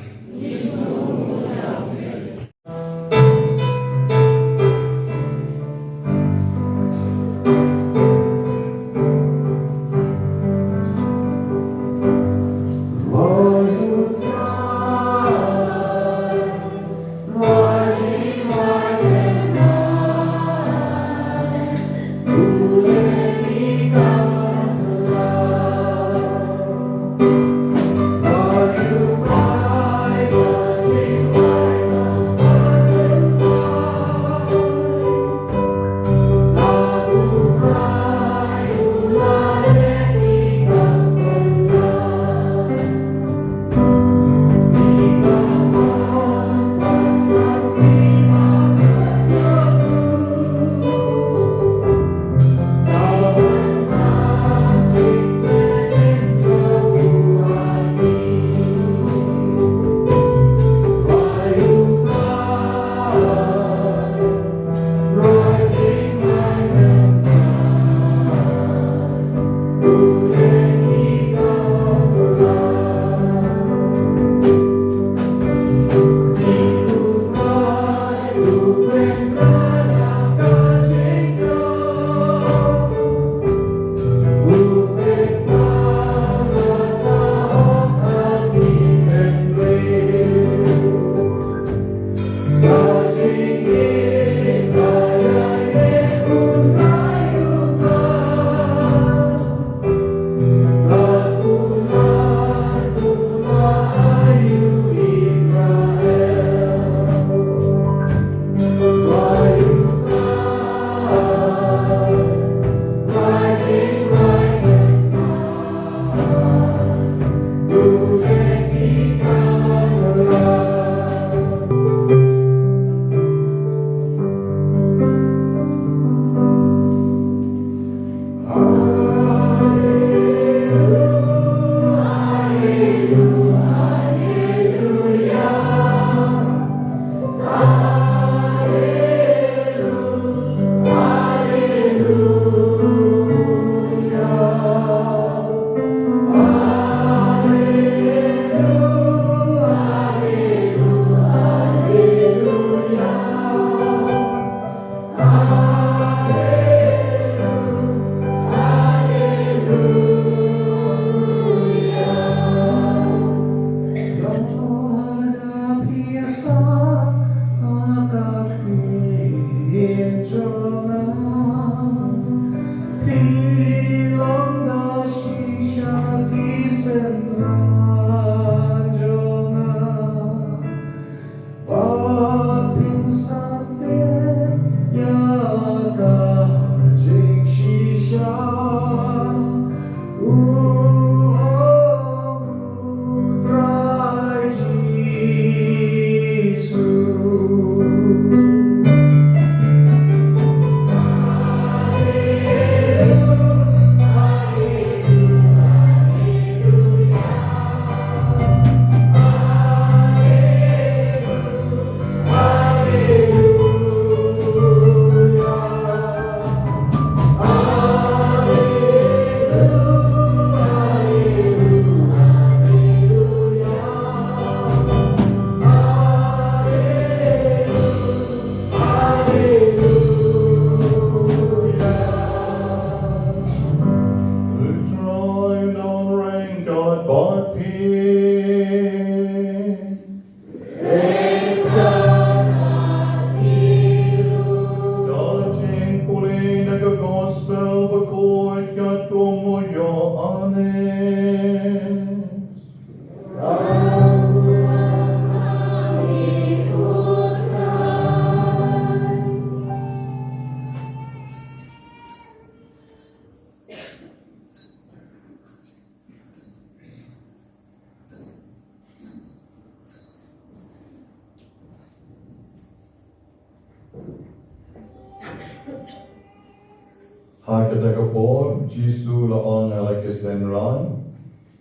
Ha kata ka por, Jisu u la ong ha la ki synran,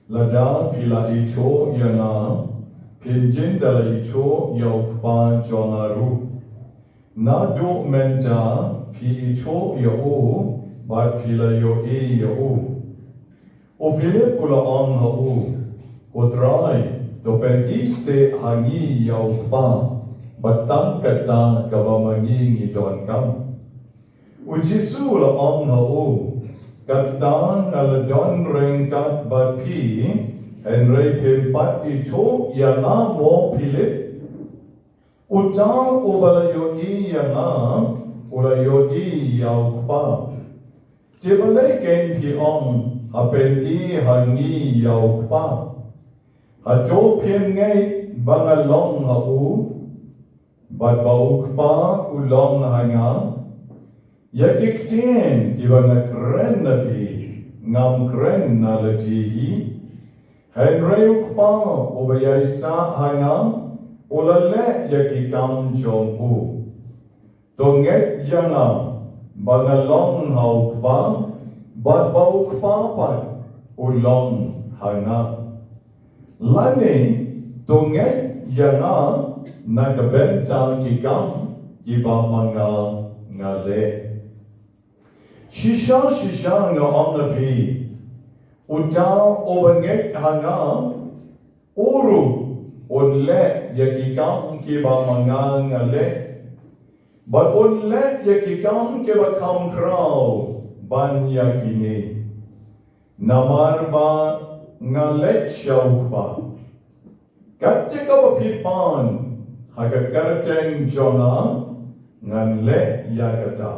lada phi la ithuh ïa nga, phin jin da la ithuh ïa u Kpa jong nga ruh. Naduh mynta phi ithuh ïa u, bad phi la ïohi ïa u. U Philip u la ong ha u, Ko Trai, to pyni seh ha ngi ïa u Kpa, bad tang kata kaba ma ngi ngi donkam. U Jisu u la ong ha u, Kata nga la don ryngkat bad phi, hynrei phim pat ithuh ïa nga mo Philip? Uta uba la ïohi ïa nga, u la ïohi ïa u Kpa. Te balei kein phi ong, Ha pyni ha ngi ïa u Kpa? Hato phim ngeit ba nga long ha u, bad ba u Kpa u long ha nga? Ïa ki ktien kiba nga kren na phi, ngam kren na lade hi. Hynrei u Kpa uba ïaisah ha nga, u la leh ïa ki kam jong u. To ngeit ïa nga, ba nga long ha u Kpa, bad ba u Kpa pat u long ha nga. Lane to ngeit ïa nga na ka bynta ki kam kiba ma nga nga leh. Shisha shisha nga ong ha phi, uta uba ngeit ha nga, u ruh un leh ïa ki kam kiba ma nga nga leh, bad un leh ïa ki kam kiba kham khraw ban ïa kine, namar ba nga leit sha u Kpa. Katta kaba phi pan ha ka kyrteng jong nga, ngan leh ïa kata,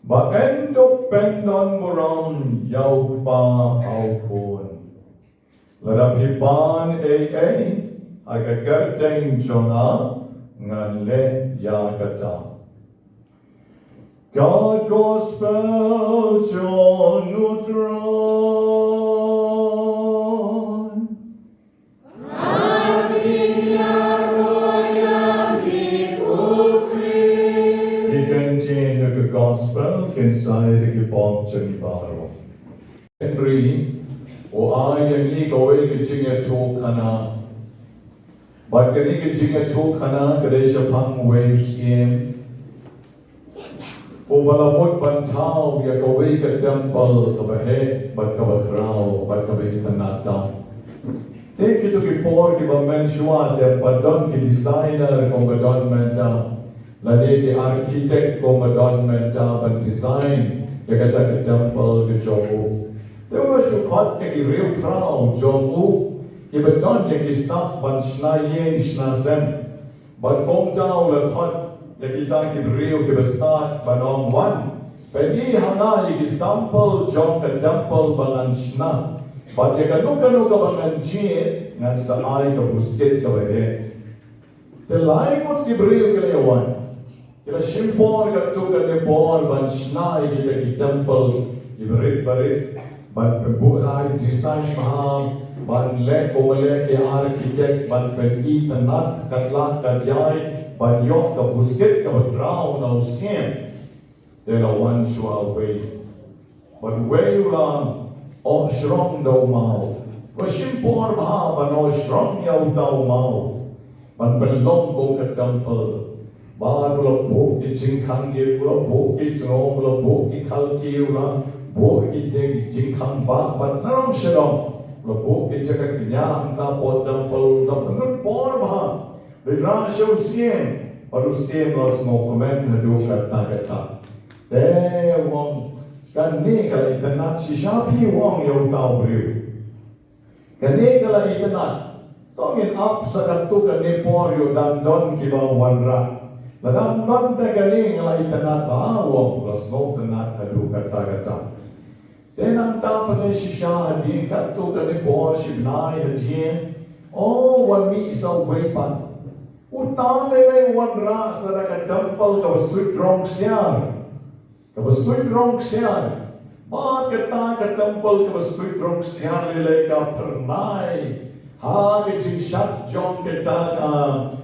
ba yn dup pyndonburom ïa u Kpa ha u Khun. Lada phi pan ei ei ha ka kyrteng jong nga, ngan leh ïa kata. Ka Gospel jong u Trai. Ki kyntien jong ka Gospel kin sa ïa ka pop jong ngi baroh. Henry u ai ïa ngi kawei ka jingïathuhkhana. Bad kane ka jingïathuhkhana ka dei shaphang uwei u syiem uba la mut ban thaw ïa kawei ka temple kaba heh bad kaba khraw bad kaba itynnad tam. Te kito ki por kiba mynshuwa te ym pat don ki designer kumba don mynta, lane ki architect kumba don mynta ban design ïa kata ka temple ka jong u. Te u la shu khot ïa ki riewkhraw jong u kiba don ïa ki sap ban shna ïing shna sem. Bad kumta u la khot ïa kita ki briew kiba stad ban ong, wan, pyni ha nga ïa ki sample jong ka temple ba ngan shna. Bad ïa kano kano kaba ngan jied ngan sa ai ka buskit kaba heh. Te lai ngut ki briew ki la ïa wan. Ki la shim por katto katne por ban shna ïa kita ki temple kiba rit ba rit. Ban pynbuh ai design bha, ban leh kumba leh ki architect, ban pyni tynnad, kat lad kat jai, ban ïoh ka buskit kaba khraw na u syiem. Te la wan shuwa uwei. Bad uwei u la oh shrong da u maw. U la shim por bha ban oh shrong ïa uta u maw. Ban pynlong kum ka temple. Bad u la buh ki jingkhang ïit, u la buh ki jngoh, u la buh ki khalki, u la buh ki jing, jingkhang bah, bad na nong sha nong. U la buh ki jaka kñia hangta hapoh temple, u la pynlut por bha. Leit rah sha u syiem, bad u syiem u la sngewkmen haduh katta katta. Te u ong, kane ka la itynnad shisha phi, u ong ïa uta u briew. Kane ka la itynnad. To ngin ap sa katto katne por ïoh dang don kiba wanrah. Lada ym don te kane nga la itynnad bha, u ong, u la sngewtynnad haduh katta katta. Te nangta pynleit shisha hadien katto katne por shi bnai hadien. O, wan mih sa uwei pat. Uta lei lei u wanrah sa da ka temple kaba suit rong ksiar. Kaba suit rong ksiar. Bad kata ka temple kaba suit rong ksiar lei lei ka phyrnai ha ka jingshad jong kata ka,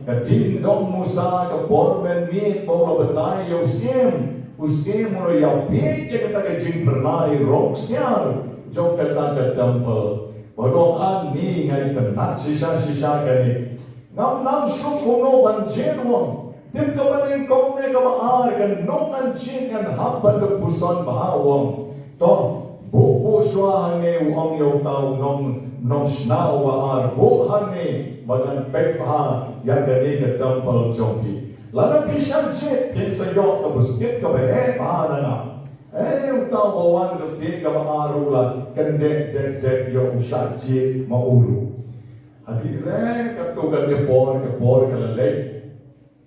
ka ding dong Musa, ka por mynmiet ba u la batai ïa u syiem. U Syiem u la ïapeit ïa kata ka jingphyrnai rong ksiar jong kata ka temple. Ba u ong, ani nga itynnat shisha shisha kane. Ngam nang shuh kumno ban jied, u ong. Tip kaba nyngkong ne kaba ar, kan nang ngan jied ngan hap ban da puson bha, u ong. To, buh buh shuwa hangne, u ong ïa uta u nong, nongshna uba ar, buh hangne ba ngan peit bha ïa kane ka temple jong phi. Lada phi shah jied phin sa ïoh ka buskit kaba heh bha na nga. Hei, uta uba wan ka sien kaba ar u la kyndit dit dit ïa u shah jied ma u ruh. Hadien katto katne por, ka por ka la leit.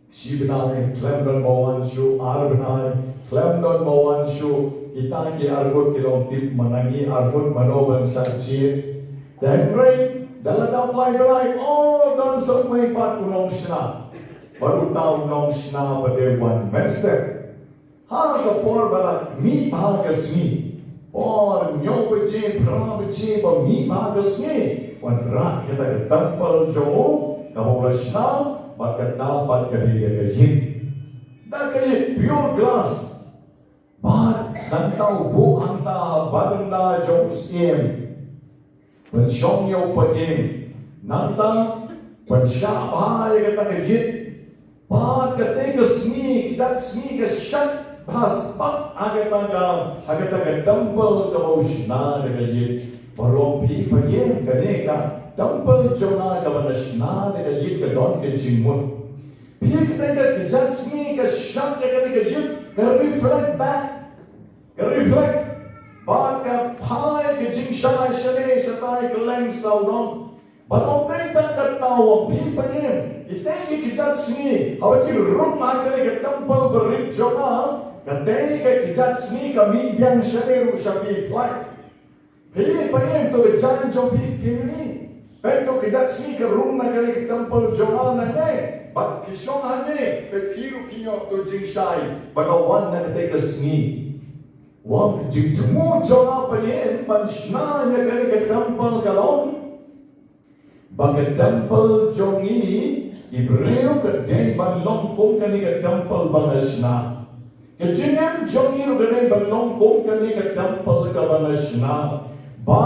Shi bnai khlem don ba wan shuh, ar bnai khlem don ba wan shuh. Kita ki arngut ki long tip ma ngi arngut mano ban shah jied. Te hynrei da la dap lai bnai, o, don sa uwei pat u nongshna. Bad uta u nongshna pat u wan mynstep. Ha ka por ba la mih bha ka sngi, por hynñiew baje, phra baje, ba mih bha ka sngi, wanrah kata ka temple jong u kaba u la shna, bad kata pat ka dei da ka ïit, da ka ïit pure glass. Bad nangta u buh hangta ha barandah jong u syiem. Pynshong ïa u pajing. Nangta pynshah bha ïa kata ka ïit. Bad katei ka sngi, ka jait sngi ka shait bha spah ha kata ka, ha kata ka temple kaba u shna da ka ïit. Baroh phi pajing, kane ka temple jong nga kaba nga shna da ka ïit ka don ka jingmut. Phi, katei ka, ka jait sngi ka shait ïa kane ka ïit, ka reflect back. Ka reflect. Bad ka phai ka jingshai shane shatai kylleng sawdong. Bad ym dei tang kata, u ong, phi pajing, kitei ki, ki jait sngi haba ki rung ha kane ka temple barit jong nga, katei ka, ki jait sngi ka mih biang shane ruh sha phi, phi. Phi pajing, to ka jaiñ jong phi ki mih. Peit to ka jait sngi ka rung na kane ka temple jong nga nangne. Bad phi shong hangne, peit phi ruh phi ïoh to jingshai ba ka wan na katei ka sngi. U ong, ka jingthmu jong nga pajing ban shna ïa kane ka temple ka long ba ka temple jong ngi ki briew ka dei ban long kum kane ka temple ba nga shna. Ka jingim jong ngi ruh ka dei ban long kum kane ka temple kaba nga shna. Ba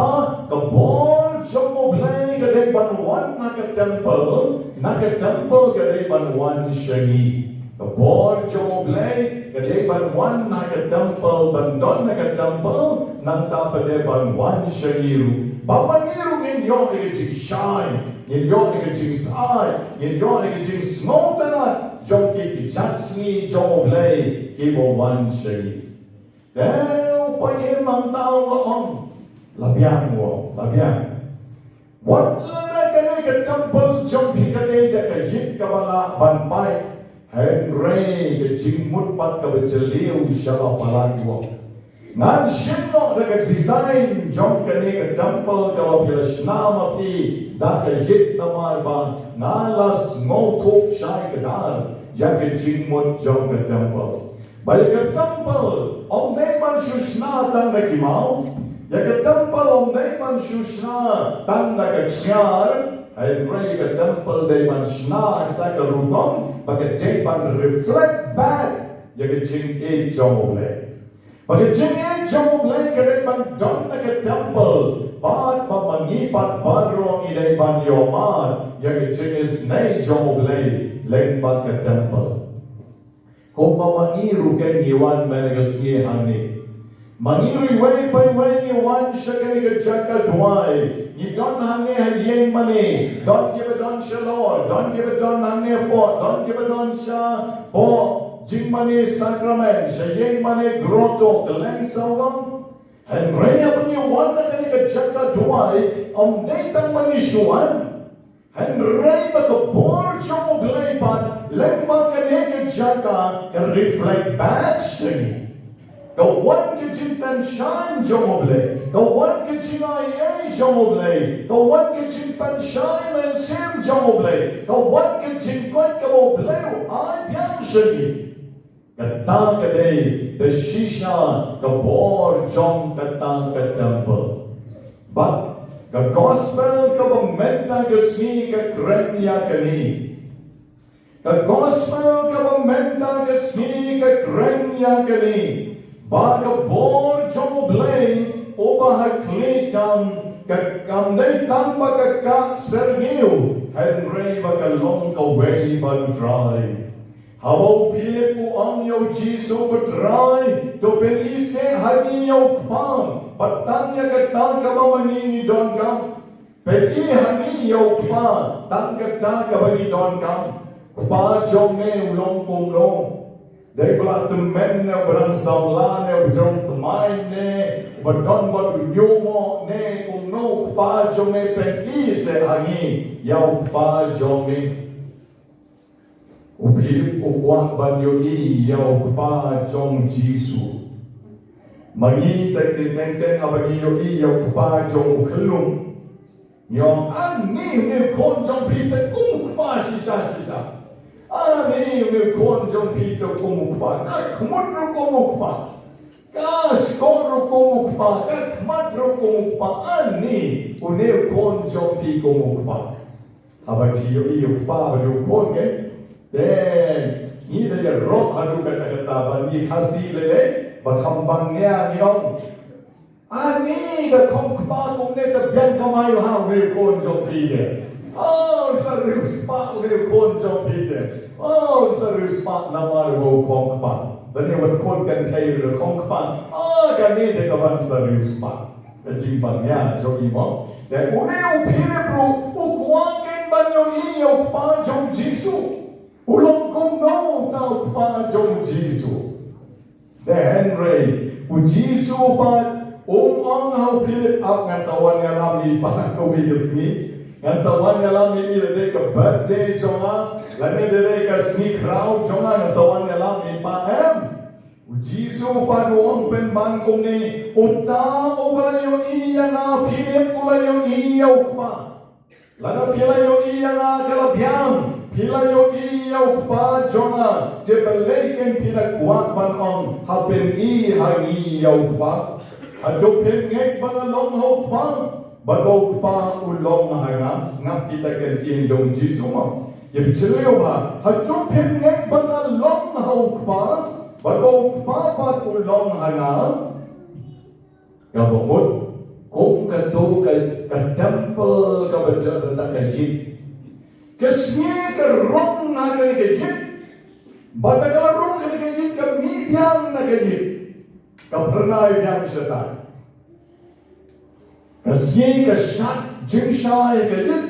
ka bor jong U Blei ka dei ban wan na ka temple, na ka temple ka dei ban wan sha ngi. Ka bor jong U Blei ka dei ban wan na ka temple, ban don na ka temple, nangta pat dei ban wan sha ngi ruh. Ba ma ngi ruh ngin ïoh ïa ka jingshai, ngin ïoh ïa ka jingsai, ngin ïoh ïa ka jingsngewtynnat jong ki, ki jait sngi jong U Blei kiba wan sha ngi. Te u pajing hangta u la ong, la biang, u ong, la biang. Wat lada kane ka temple jong phi ka dei da ka ïit kaba lah ban pait, hynrei ka jingmut pat kaba jylliew sha la palat, u ong. Ngan shim noh da ka design jong kane ka temple kaba phi la shna ma phi da ka ïit, namar ba nga la sngewthuh shai kdar ïa ka jingmut jong ka temple. Ba ïa ka temple ym dei ban shu shna tang da ki maw. Ïa ka temple ym dei ban shu shna tang da ka ksiar. Hynrei ïa ka temple dei ban shna ha kata ka rukom ba ka dei ban reflect back ïa ka jingïeit jong U Blei. Ba ka jingïeit jong U Blei ka dei ban don na ka temple. Bad ba ma ngi pat baroh ngi dei ban ïohmad ïa ka jingisynei jong U Blei lyngba ka temple. Kumba ma ngi ruh ngi wan mynne ka sngi hangne. Ma ngi ruh iwei pa iwei ngi wan sha kane ka jaka duwai. Ngi don hangne ha ïing mane, don kiba don shalor, don kiba don hangne hapoh, don kiba don shapoh jingmane sakramen, sha ïing mane grotto, kylleng sawdong. Hynrei haba ngi wan na kane ka jaka duwai, ym dei tang ba ngi shu wan. Hynrei ba ka bor jong U Blei pat lyngba kane ka jaka ka reflect back sha ngi. Ka wan ka jingpynshai jong U Blei, ka wan ka jingaiei jong U Blei, ka wan ka jingpynshai mynsiem jong U Blei, ka wan ka jingkoit kaba U Blei u ai biang sha ngi. Kata ka dei da shisha ka bor jong kata ka temple. Bad ka gospel kaba mynta ka sngi ka kren ïa kane. Ka gospel kaba mynta ka sngi ka kren ïa kane, ba ka bor jong U Blei uba ha khlieh tam, ka kam dei tang ba ka kah syrngiew, hynrei ba ka long kawei bad U Trai. Haba u Philip u ong ïa U Jisu, Ko Trai, to pyni seh ha ngi ïa u Kpa, bad tang ïa kata kaba ma ngi ngi donkam. Pyni ha ngi ïa u Kpa, tang kata kaba ngi donkam. Kpa jong me u long kumno? Dei ba la tymmen ne, ba dang samla ne, ba dang thymmai ne, ba don bad u ñiuhmoh ne, kumno u Kpa jong me? Pyni seh ha ngi ïa u Kpa jong me. U Philip u kwah ban ïohi ïa u Kpa jong U Jisu. Ma ngi te, teng teng haba ngi ïohi ïa u kpa jong u khyllung, ngi ong, ani une u khun jong phi te kum u kpa shisha shisha. Ani une u khun jong phi te kum u kpa, ka khmut ruh kum u kpa, ka shkor ruh kum u kpa, ka khmat ruh kum u kpa. Ani une u khun jong phi kum u kpa. Haba ki ïohi ïa u kpa bad u khun, te ngi da ïaroh haduh katta katta, ba ngi Khasi lei lei ba kham bang nia ngi ong, ani da khong kpa kumne da biang kamai ha une u khun jong phi te. Oh, sa riewspah une u khun jong phi te. Oh, sa riewspah namar ba u khong kpa. Da ne wan khun kan chai da khong kpa. Ah, kane te ka ban sa riewspah. Ka jingbang nia jong i mo. Te une u Philip ruh u kwah kein ban ïohi ïa u Kpa jong U Jisu. U long kumno uta u Kpa jong U Jisu? Te hynrei U Jisu pat um ong ha u Philip, ap, ngan sa wan ïalam ïa i pat kawei ka sngi. Ngan sa wan ïalam ïa i, lada dei ka birthday jong nga, lada dei ka sngi khraw jong nga, ngan sa wan ïalam ïa i pat, em? U Jisu pat u ong pynban kumne, uta uba la ïohi ïa nga, Philip, u la ïohi ïa u Kpa. Lada phi la ïohi ïa nga ka la biang, phi la ïohi ïa u Kpa jong nga. Te balei kein phi la kwah ban ong, ha pyni ha ngi ïa u Kpa? Hato phim ngeit ba nga long ha u Kpa, bad ba u Kpa u long ha nga? Sngap kita ki ktien jong U Jisu mo. Ïa phi sngewthuh ba, hato phim ngeit ba nga long ha u Kpa, bad ba u Kpa pat u long ha nga? Kaba mut, kum kato ka, ka temple kaba dei da ka ïit. Ka sngi ka rung na kane ka ïit. Bad da ka la rung kane ka ïit, ka mih biang na ka ïit. Ka phyrnai biang shatai. Ka sngi ka shad jingshai ka ïit.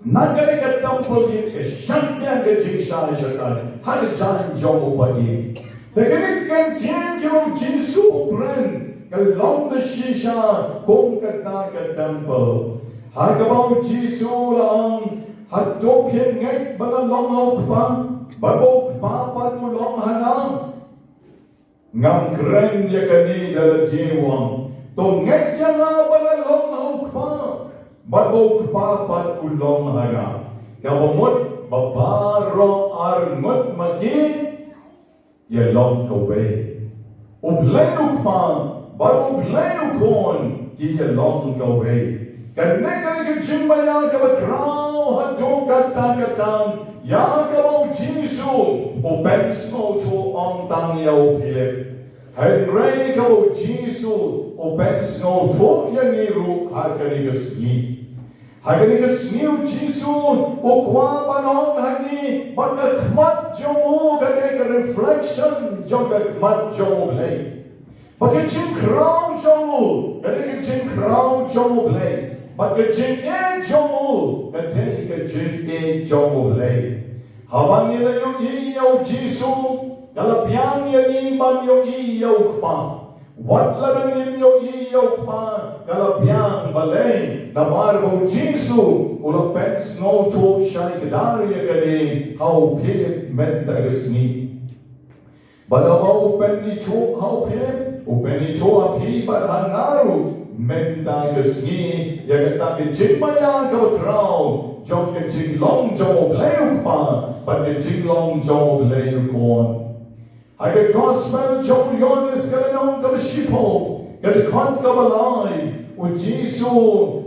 Na kane ka temple ïit ka shad biang ka jingshai shatai ha ka jaiñ jong u paid. Te kane ka ktien kaba U Jisu u kren ka long da shisha kum kata ka temple. Ha kaba U Jisu u la ong, hato phim ngeit ba nga long ha u Kpa, bad ba u Kpa pat u long ha nga? Ngam kren ïa kane da lade u ong, to ngeit ïa nga ba nga long ha u Kpa, bad ba u Kpa pat u long ha nga. Kaba mut ba baroh arngut ma ki ïa long kawei. U Blei u Kpa bad U Blei u Khun ki ïa long kawei. Kane ka dei ka jingmaïa kaba khraw haduh katta katta ïa kaba U Jisu u pynsngewthuh ym tang ïa u Philip, hynrei kaba U Jisu u pynsngewthuh ïa ngi ruh ha kane ka sngi. Ha kane ka sngi U Jisu u kwah ban ong ha ngi ba ka khmat jong u ka dei ka reflection jong ka khmat jong U Blei. Ba ka jingkhraw jong u ka dei ka jingkhraw jong U Blei. Ba ka jingïeit jong u ka dei ka jingïeit jong U Blei. Haba ngi la ïohi ïa U Jisu, ka la biang ïa ngi ban ïohi ïa u Kpa. Wat lada ngim ïohi ïa u Kpa, ka la biang, balei? Namar ba U Jisu u la pynsngewthuh shai kdar ïa kane ha u Philip mynta ka sngi. Bad haba u pynithuh ha u Philip, u pynithuh ha phi bad ha nga ruh mynta ka sngi ïa kata ka jingmaïa kaba khraw jong ka jinglong jong U Blei u Kpa bad ka jinglong jong U Blei u Khun. Ha ka Gospel jong u Ïoannis ka lynnong kaba shiphew, ka dkhot kaba lai, U Jisu,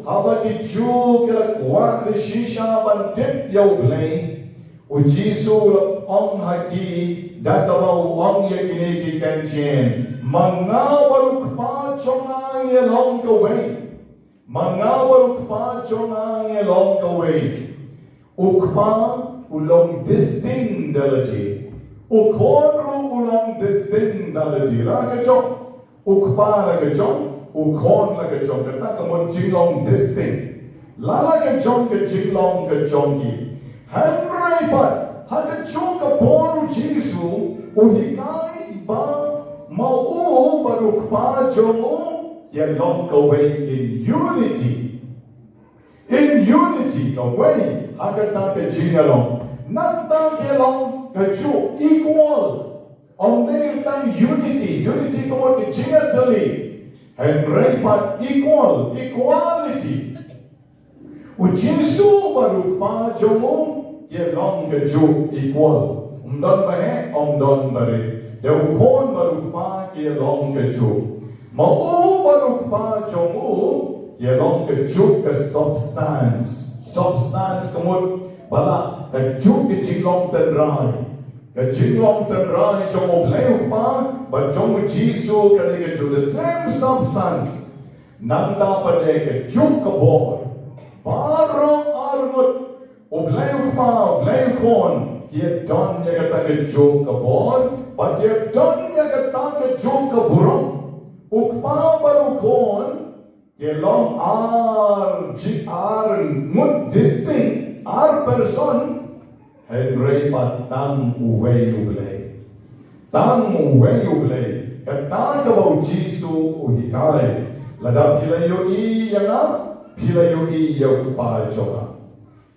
haba ki Jiw ki la kwah da shisha ban tip ïa U Blei, U Jisu u la ong ha ki, da kaba u ong ïa kine ki kyntien, ma nga bad u Kpa jong nga ngi long kawei. Ma nga bad u Kpa jong nga ngi long kawei. U Kpa u long distinct da lade. U Khun ruh u long distinct da lade. La ka jong u Kpa la ka jong, u Khun la ka jong, kata ka mut jinglong distinct. La la ka jong ka jinglong ka jong ki. Hynrei pat ha ka juh ka por u Jisu u hikai ba ma u bad u Kpa jong u ïa long kawei, in unity. In unity, kawei ha kata ka jingïalong. Nangta ka long ka juh equal. Ym dei tang unity, unity ka mut ka jingïatylli. Hynrei pat equal, equality. U Jisu bad u Kpa jong u ïa long ka juh equal. Ym don ba heh, ym don ba rit. Te u Khun bad u Kpa ïa long ka juh. Ma u bad u Kpa jong u ïa long ka juh ka substance. Substance ka mut ba la ka juh ka jinglong tynrai. Ka jinglong tynrai jong U Blei u Kpa bad jong u Jisu ka dei ka juh, the same substance. Nangta pat dei ka juh ka bor. Baroh arngut, U Blei u Kpa, U Blei u Khun, ki don ïa kata ka juh ka bor, bad ki don ïa kata ka juh ka burom. U Kpa bad u Khun ki long ar, ji ar ngut distinct, ar person, hynrei pat tang uwei U Blei. Tang uwei U Blei. Kata kaba u Jisu u hikai. Lada phi la ïohi ïa nga, phi la ïohi ïa u Kpa jong nga.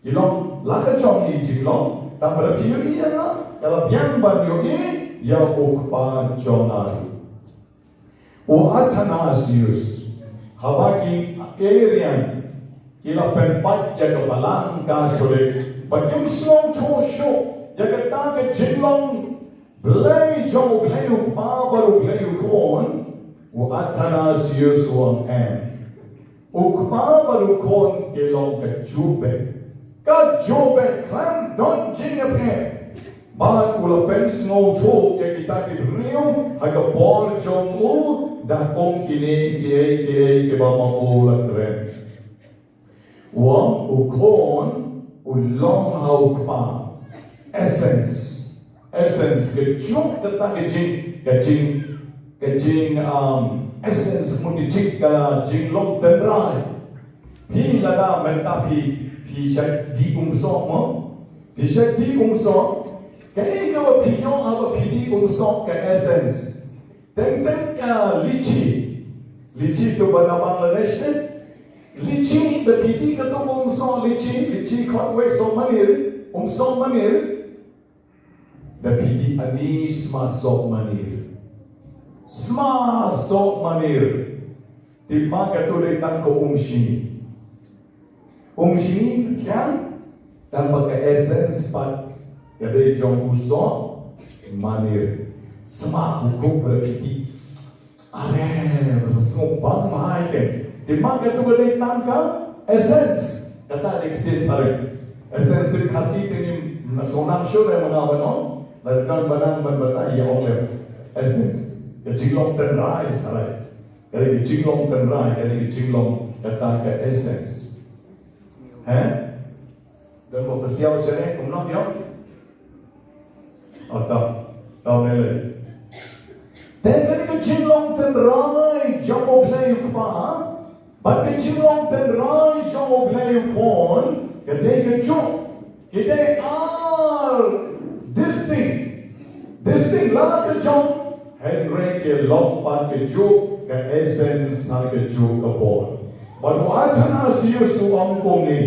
Ki long la ka jong i jinglong, tang ba lada phi ïohi ïa nga, ka la biang ban ïohi ïa u Kpa jong nga. U Athanasius, haba ki Arian ki la pynpait ïa ka Balang Katholik, ba kim sngewthuh shuh ïa kata ka jinglong Blei jong U Blei u Kpa bad U Blei u Khun, u Athanasius u ong em. U Kpa bad u Khun ki long ka juh beit. Ka juh beit, khlem don jingïapher. Bad u la pynsngewthuh ïa kita ki briew ha ka por jong u, da kum kine kiei kiei kiba ma u la kren. U ong u Khun u long ha u Kpa. Essence. Essence, ka juh kata ka jing, ka jing, ka jing, um, essence, mut ka jing, ka jinglong tynrai. Phi lada mynta phi, phi shait dih umsoh mo? Phi shait dih umsoh? Kaei kaba phi ïoh haba phi dih umsoh? Ka essence. Teng teng ka lychee. Lychee tu ba na Bangladesh te. Lychee, da phi dih kato ka umsoh lychee, lychee khot wei soh manir, umsoh manir. Da phi dih ani sma soh manir. Sma soh manir. Te ma kato dei tang ka umshini. Umshini thiang, tang ba ka essence pat ka dei jong u soh manir. Sma u kuk ba phi dih. Are, ba sa sngewbha bha ïa ka. Te ma kato ka dei tang ka essence. Kata dei ktien phareng. Essence te Khasi te ngim sngewthuh shuh, dei ma nga ban ong. Lada don ba nang ban batai, ïa ong lem. Essence. Ka jinglong tynrai, are. Ka dei ka jinglong tynrai, ka dei ka jinglong kata ka essence. He? Don ba pasiaw shane, kumno ïa? Oh, tau. Tau mele. Te ka dei ka jinglong tynrai jong U Blei u Kpa, bad ka jinglong tynrai jong U Blei u Khun, ka dei ka juh, ka dei ar distinct. Distinct la ka jong, hynrei ki long pat ka juh, ka essence ha ka juh ka bor. Bad u Athanasius u ong kumne.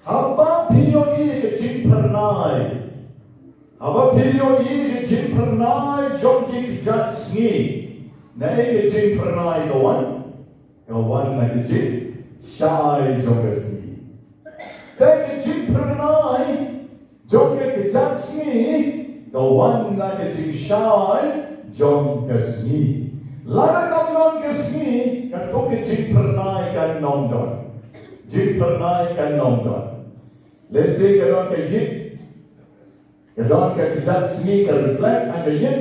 Haba phi ïohi ïa ka jingphyrnai. Haba phi ïohi ïa ka jingphyrnai jong ki kjat sngi. Naei ka jingphyrnai ka wan? Ka wan na ka jingshai jong ka sngi. Te ka jingphyrnai jong ki kjat sngi ka wan na ka jingshai jong ka sngi. Lada kam don ka sngi, kato ka jingphyrnai kan ym don. Jingphyrnai kan ym don. Lehse ka don ka ïit, Ka don ka kjat sngi ka reflect ha ka ïit,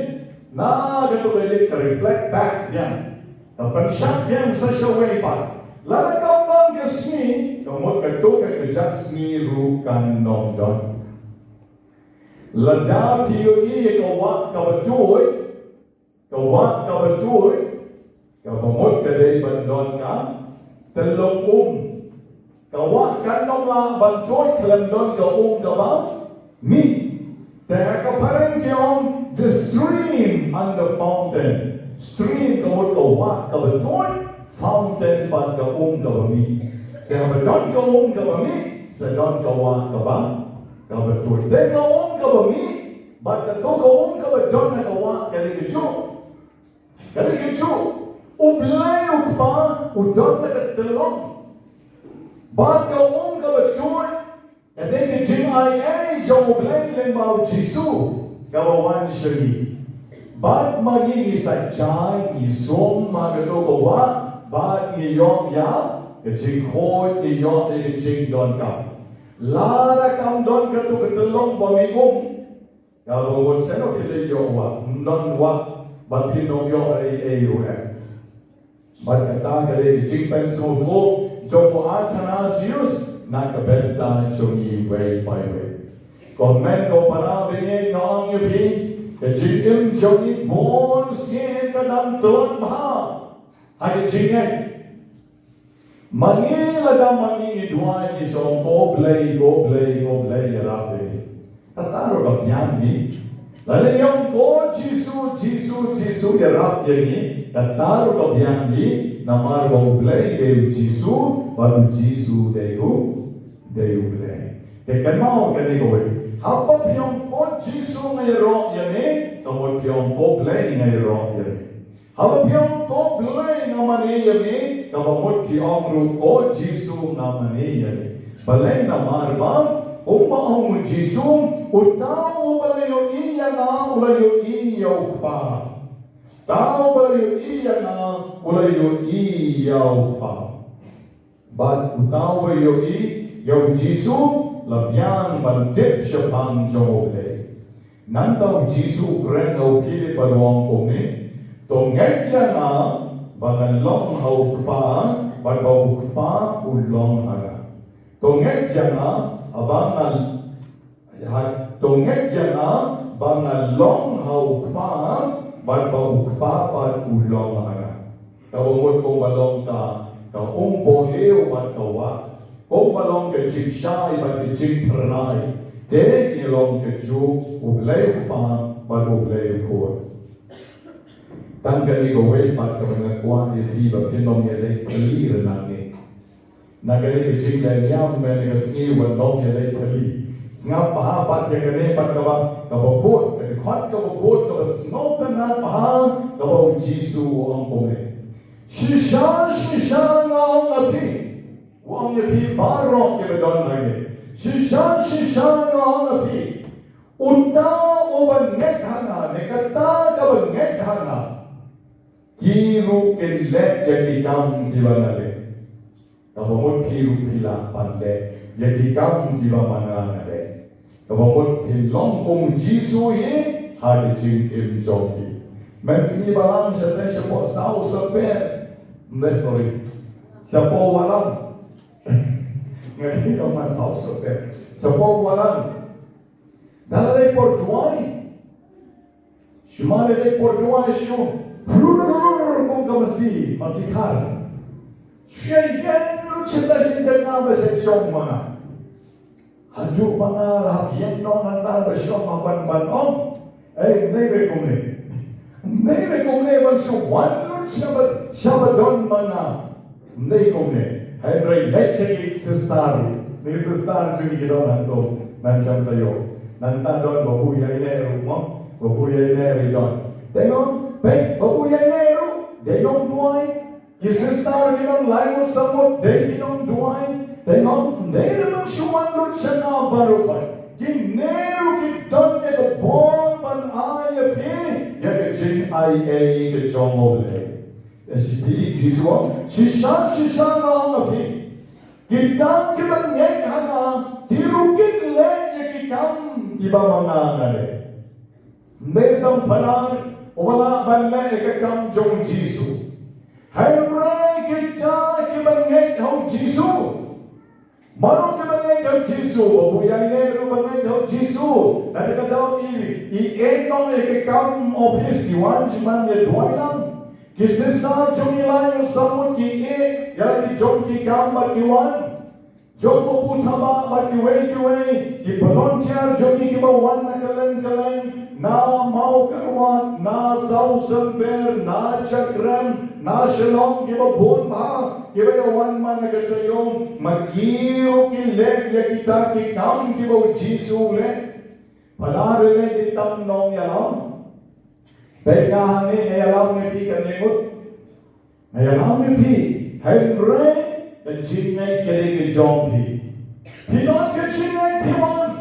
na katu ka ïit ka reflect back biang. Ka pynshah biang sa shawei pat. Lada kam don ka sngi, ka mut katu ka kjat sngi ruh kan ym don. Lada phi ïohi ïa ka wah kaba tuid, ka wah kaba tuid, kaba mut ka dei ban don ka tyllong um. Ka wah kan ym lah ban tuid khlem don ka um kaba mih. Te ha ka phareng ki ong the stream and the fountain. Stream ka mut ka wah kaba tuid, fountain pat ka um kaba mih. Te haba don ka um kaba mih, sa don ka wah kaba, kaba tuid. Te ka um kaba mih bad kato ka um kaba don ha ka wah, ka dei kajuh. Ka dei kajuh. U Blei u Kpa u don ha ka tyllong. Bad ka um kaba tuid, ka dei ka jingaiei jong U Blei lyngba U Jisu, kaba wan sha ngi. Bad ma ngi ngi sa jai, ngi sum ha kato ka wah, bad ngi ïoh ïa ka jingkhuid, ngi ïoh ïa ka jingdonkam. Lada kam don kato ka tyllong ba mih um, kaba mut shano phi leit ïoh wah, ym don wah, bad phin ym ïoh ei ei ruh eh. Bad kata ka dei ka jingpynsngewthuh jong u Athanasius na ka bynta jong ngi iwei pa iwei. Ko hynmen ko para bangeit, nga ong ïa phi, ka jingim jong ngi bun sien ka dang tlot bha ha ka jingngeit. Ma ngi lada ma ngi ngi duwai ngi ong, ko Blei, ko Blei, ko Blei, ïarap ïa ngi, kata ruh ka biang ngi. Lada ngi ong ko Jisu, Jisu, Jisu, ïarap ïa ngi, kata ruh ka biang ngi. Namar ba U Blei dei U Jisu, bad U Jisu dei U, dei U Blei. Te kynmaw kane kawei. Haba phi ong ko Jisu nga ïaroh ïa me, ka mut phi ong ko Blei nga ïaroh ïa me. Haba phi ong ko Blei nga mane ïa me, kaba mut phi ong ruh ko Jisu nga mane ïa me. Balei? Namar ba kumba ong U Jisu, uta uba la ïohi ïa nga u la ïohi ïa U Kpa. Uta uba la ïohi ïa nga u la ïohi ïa U Kpa. Bad uta uba ïohi ïa U Jisu la biang ban tip shaphang jong U Blei. Nangta U Jisu u kren ha u Philip bad u ong kumne, to ngeit ïa nga ba nga long ha U Kpa, bad ba U Kpa u long ha nga. To ngeit ïa nga ba nga Ha, to ngeit ïa nga ba nga long ha U Kpa, bad ba U Kpa pat u long ha nga. Kaba mut kumba long ka, ka umpohliew bad ka wah, kumba long ka jingshai bad ka jingphyrnai, te ngi long kajuh, U Blei U Kpa bad U Blei U Khun. Tang kane kawei pat kaba nga kwah ïa phi ba phin ym ïaleh thylli, rynang ngi. Na kane ka jingdon niam mynne ka sngi, wat nym ïaleh thylli. Sngap bha pat ïa kane pat kaba, kaba bud, ka dkhot kaba bud, kaba sngewtynnat bha, kaba U Jisu u ong kumne. Shisha, shisha nga ong ïa phi. U ong ïa phi baroh kiba don ha ngi. Shisha, shisha nga ong ïa phi. Uta uba ngeit ha nga, ne kata kaba ngeit ha nga, ki ruh kin leh ïa ki kam kiba nga leh. Kaba mut phi ruh phi lah ban leh ïa ki kam kiba ma nga nga leh. Kaba mut phin long kum U Jisu hi ha ka jingim jong phi. Mynsngi ba lang shatei shapoh saw saper. Sorry. Shapoh Walang. Nga dei ka man saw saper. Shapoh Walang. Dang dei por duwai. Shu ma dei por duwai shu, kum ka masi, masi khar. Shu ïeng lut sha ka jaka ba shu shong ma nga. Haduh ba nga la hap ïeng noh nangta ba shong ma ban ban ong. Ei, ym dei re kumne. Ym dei re kumne ban shu wan lut sha ba, sha ba don ma nga. Ym dei kumne. Hynrei leit sha ki sister. Ki sister jong ngi ki don hangto. Nang sham taïew. Nangta don babu ïaineh ruh mo. Babu ïaineh ruh don. Dei nong, peit, babu ïaineh ruh. Dei nong duwai. Ki sister ki don lai ngut saw ngut. Dei ki nong duwai. Dei nong, ym dei re ban shu wan lut sha nga baroh pat. Kine ruh ki don ïa ka bor ban ai ïa phi ïa ka jingaiei ka jong U Blei. Te shi phi, Jisu u ong, shisha, shisha nga ong ha phi, kita kiba ngeit ha nga, ki ruh kin leh ïa ki kam Iba ma nga nga leh. Ym dei tang Phadar uba lah ban leh ïa ka kam jong u Jisu. Hynrei kita kiba ngeit ha u Jisu. Mano kiba ngeit ha u Jisu, u ïaineh ruh ba ngeit ha u Jisu. Lada ka daw i, i ïeh noh ïa ka kam office, i wan sha man ïa duwai lang. Ki sister jong ngi lai ha samut ki ïeh ïa ki jong ki kam bad ki wan. Jong u pu thaba bad kiwei kiwei, ki volunteer jong ngi kiba wan na kylleng kylleng, na Mawkyrwat, na Sawsynber, na Jakrem, na Shillong, kiba bun bha kiba ïa wan man na ka taïew, ma ki ruh ki leh ïa kita ki kam kiba u Jisu u leh. Phadar u leh ki tam nongïalam. Peit nga hangne nga ïalam ïa phi kane ngut. Nga ïalam ïa phi, hynrei ka jingngeit ka dei ka jong phi. Phi don ka jingngeit phi wan.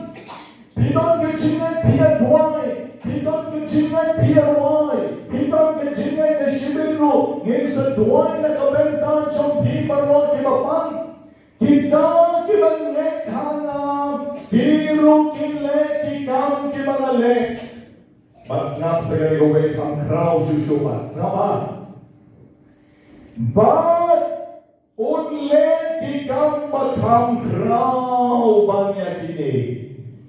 Phi don ka jingngeit phi ïa duwai. Phi don ka jingngeit phi ïa rwai. Phi don ka jingngeit na shibit ruh ngin sa duwai na ka bynta jong phi baroh kiba pan. Kita kiba ngeit ha nga, ki ruh kin leh ki kam kiba nga leh. Bad sngap sa kane kawei, kham khraw shuh shuh bad sngap ha. Bad un leh ki kam ba kham khraw ban ïa kine.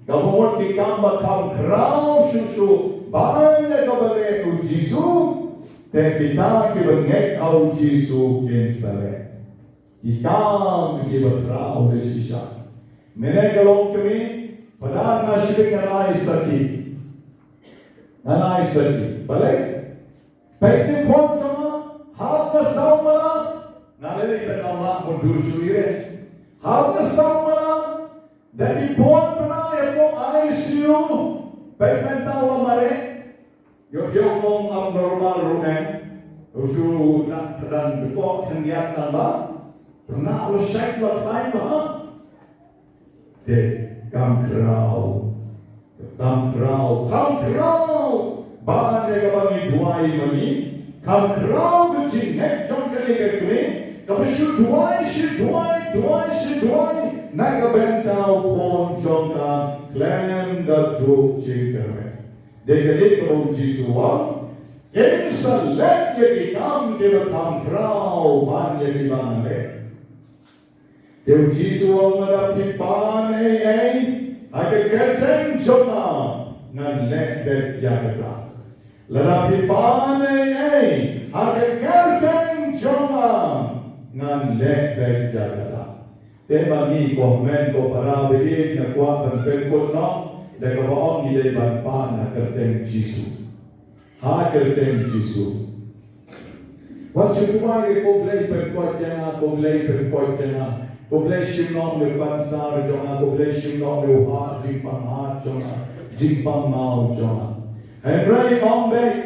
Kaba mut ki kam ba kham khraw shuh shuh ban ïa kaba leh u Jisu. Te kita kiba ngeit ha u Jisu kin sa leh ki kam kiba khraw da shisha. Mynne ka long kmie, Phadar, nga shu dei ngan ai sakhi. Ngan ai sakhi. Balei? Peit ki phone jong nga, hap nga saw mala. Nga lei lei te nga mut dur shu ïa. Hap nga saw mala. Da ki phone bnai hapoh I C U. Peit mynta u la mareh. Ïoh ïoh long abnormal ruh ne. U shu na tdang dkoh khyndiat tang ba. Pynah u shait la thain ba. Te kam khraw. Kam khraw. Kam khraw. Ba ne kaba ngi duwai ma ngi. Kam khraw ka jingngeit jong kane ka kmie. Kaba shu duwai, shu duwai, duwai, shu duwai. Na ka bynta u khun jong ka khlem da juk jingkyrmen. Dei ka dei kaba u Jisu u ong, kin sa leh ïa ki kam kiba kham khraw ban ïa kiba nga leh. Te u Jisu u ong, lada phi pan ei ei ha ka kyrteng jong nga, ngan leh beit ïa kata. Lada phi pan ei ei ha ka kyrteng jong nga, ngan leh beit ïa kata. Te ma ngi ko hynmen ko para ba ïeit, nga kwah ban pynkut noh da kaba ong ngi dei ban pan ha ka kyrteng Jisu. Ha ka kyrteng Jisu. Wat shu duwai, ko Blei pynkoit ïa nga, ko Blei pynkoit ïa nga, ko Blei shim noh ïa u cancer jong nga, ko Blei shim noh ïa u hah, jingpang hah jong nga, jingpang maw jong nga. Hynrei ong beit,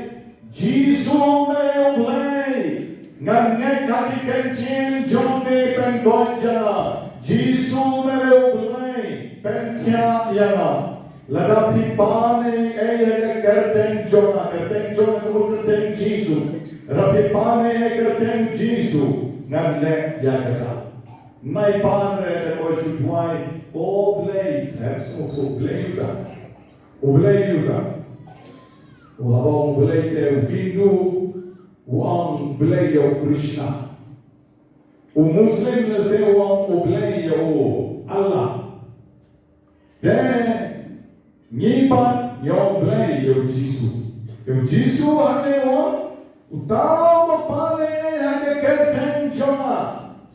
Jisu me u Blei, ngan ngeit ha ki kyntien jong me, pynkoit ïa nga. Jisu me u Blei, pynkhiah ïa nga. Lada phi pan ei ei ha ka kyrteng jong nga, kyrteng jong nga ka mut kyrteng Jisu. Lada phi pan ei ei ha ka kyrteng Jisu, ngan leh ïa kata. Nai pan re te ko shu duwai, ko Blei, em, so ko Blei uta. U Blei uta. U haba u Blei te u Hindu u ong Blei ïa u Krishna. U Muslim lehse u ong u Blei ïa u Allah. Te ngi pat ïa u Blei ïa u Jisu. Ïa u Jisu hangne u ong, uta uba pan ei ei ha ka kyrteng jong nga.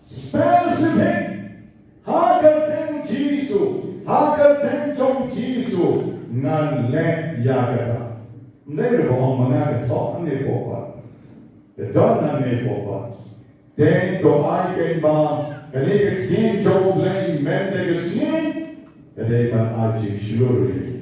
Specific. Ha ka kyrteng Jisu, ha ka kyrteng jong Jisu, ngan leh ïa kata. Ym dei ruh ba ong ma nga ka thok ne ko pat. Ka don ne ko pat. Te to ai ken ba kane ka ktien jong U Blei mynta ka sngi ka dei ban ai jingshlur ïa ngi.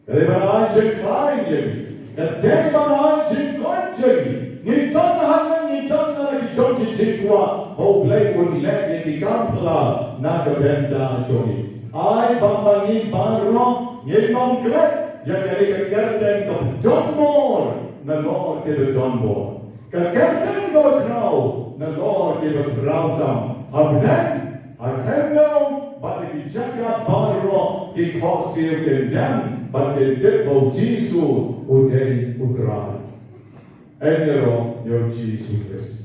Ka dei ban ai jingkhlaiñ ïa ngi. Ka dei ban ai jingkoit ïa ngi. Ngi don hangne, ngi don na la ki jong ki jingkwah ba U Blei un leh ïa ki kam phylla na ka bynta jong ngi. Ai ba ma ngi baroh ngin ym klet ïa kane ka kyrteng kaba don bor nalor kiba don bor. Ka kyrteng kaba khraw nalor kiba khraw tam. Ha bneng, ha khyndew bad ha ki jaka baroh ki khohsiew kyndem Bad ïa tip ba u Jisu u dei u Trai. Ïaroh ïa u Jisu Khrist.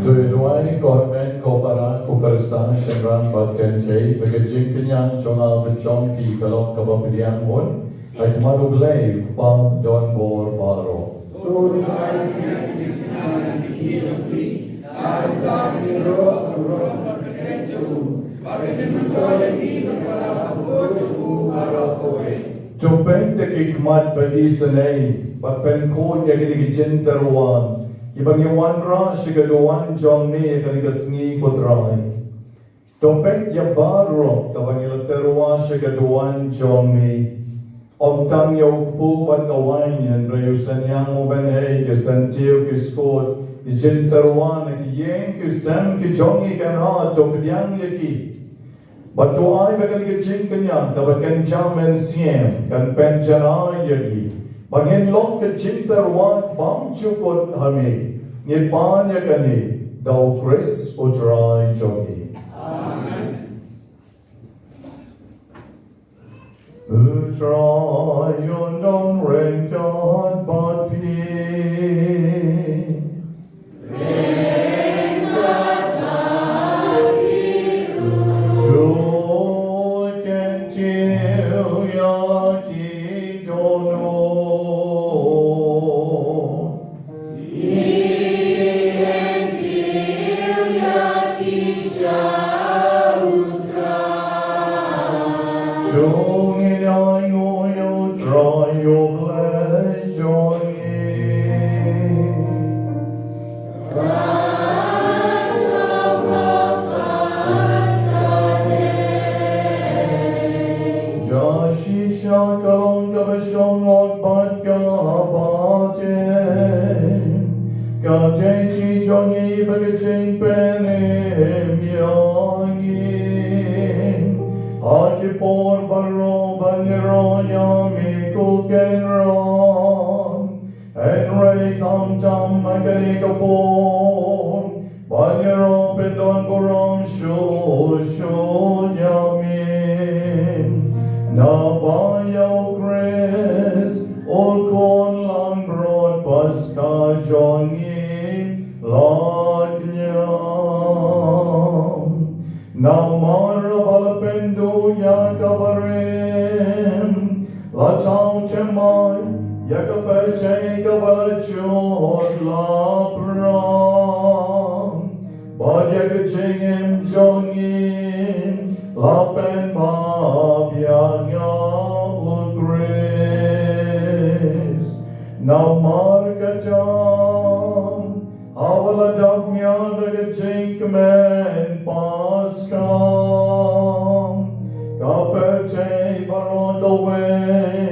To ïa duwai, ko hynmen ko para, ko para, shynrang bad kynthei, ba ka jingkynmaw jong nga bad jong phi ka long kaba pdiang bun ha khmat U Blei, U Kpa donbor baroh. To peit da ki khmat ba isynei, bad pynkhuid ïa kine ki jingtyrwa, kiba ngi wanrah sha ka duwan jong me ha kane ka sngi, ko Trai. To peit ïa baroh kaba ngi la tyrwa sha ka duwan jong me. Ym tang ïa u kpu bad ka wain, hynrei u synñiang, u bynhei, ki syntiew, ki skud, ki jingtyrwa na ki ïing ki sem ki jong ngi, Kynrad, to pdiang ïa ki. Bad to ai ba kane ka jingkynmaw kaba kynja mynsiem kan pynjanai ïa ngi, ba ngin long ka jingtyrwa bymjukut ha me. Ngi pan ïa kane da U Khrist U Trai jong ngi. Amen. Trai un don ryngkat bad phi. To kyntiew ïa la ki dohnud. To ngin ainguh ïa U Trai U Blei jong ngi. Shisha ka long kaba shong bad kaba teng. Ka dei jong ngi bad ka jingpynim ïa ngi. Ha ki por baroh ban ïaroh ïa me ko Kynrad. Hynrei khamtam ha kane ka por ban ïaroh pyndon burom shuh shuh ïa me. Naba ïa U Khrist U Khun langbrot Paskha jong ngi la kñiam. Namar ba la pynduh ïa ka barim, la thaw thymmai ïa ka pyrthei kaba la jot la phrang. Bad ïa ka jingim jong ngi la pynmap ïa nga, U Khrist. Namar kata, haba la dap miet da ka jingkmen Paskha, ka pyrthei baroh kawei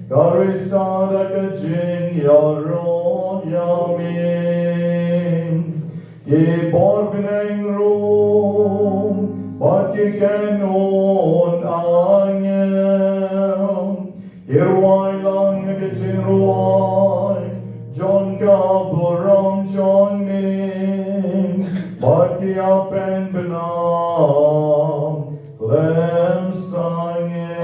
ka risa da ka jingïaroh ïa me. Ki bor bneng ruh bad ki kynhun angel ki rwai lang ïa ka jingrwai jong ka burom jong me bad ki ïapynbna khlem sangeh.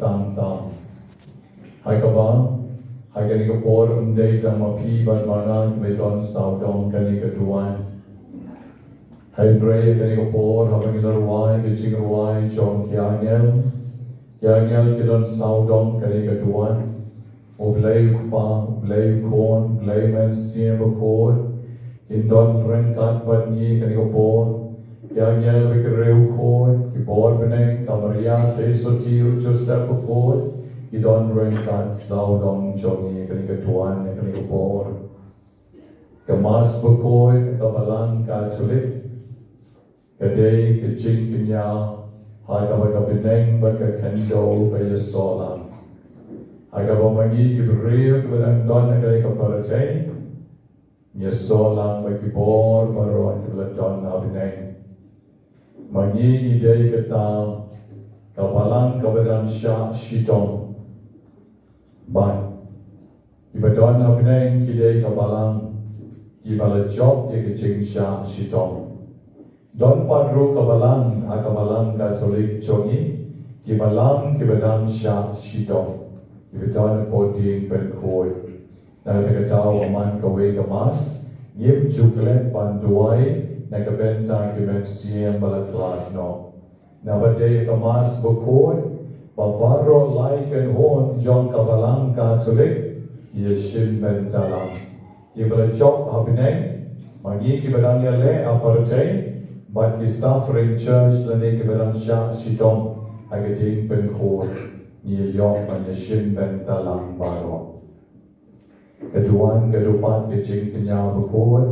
Tam tam. Ha kaba, ha kane ka por ym dei tang ma phi bad ma nga kiba don sawdong kane ka duwan. Hynrei ha kane ka por haba ngi la rwai ka jingrwai jong ki angel, ki angel ki don sawdong kane ka duwan. U Blei U Kpa, U Blei U Khun, U Blei Mynsiem Bakhuid, kin don ryngkat bad ngi kane ka por. Ki angel ba ki riewkhuid, ki bor bneng, ka Maria Theisotti, u Joseph Bakhuid, ki don ryngkat sawdong jong ngi kane ka duwan, kane ka por. Ka Mass Bakhuid ka Balang Katholik ka dei ka jingkñia ha kaba ka bneng bad ka khyndew ka ïasoh lang. Ha kaba ma ngi ki briew kiba dang don ha kane ka pyrthei, ngi ïasoh lang bad ki bor baroh kiba la don ha bneng. Ma ngi ngi dei kata ka balang kaba dang shah shitom. Bad kiba don ha bneng ki dei ka balang kiba la jop ïa ka jingshah shitom. Don pat ruh ka balang ha ka Balang Katholik jong ngi, ki balang kiba dang shah shitom, kiba don hapoh dieng pynkhuid. Na kata ka daw, ha man kawei ka Mass, ngim ju klet ban duwai na ka bynta ki mynsiem ba la khlad noh. Naba dei ka Mass bakhuid ba baroh lai kynhun jong ka Balang Katholik ki ïashimbynta lang. Kiba la jop ha bneng, ma ngi kiba dang ïaleh ha pyrthei, bad ki suffering church lane kiba dang shah shitom ha ka dieng pynkhuid, ngi ïoh ban ïashimbynta lang baroh. Ka duwan ka dupat ka jingkñia bakhuid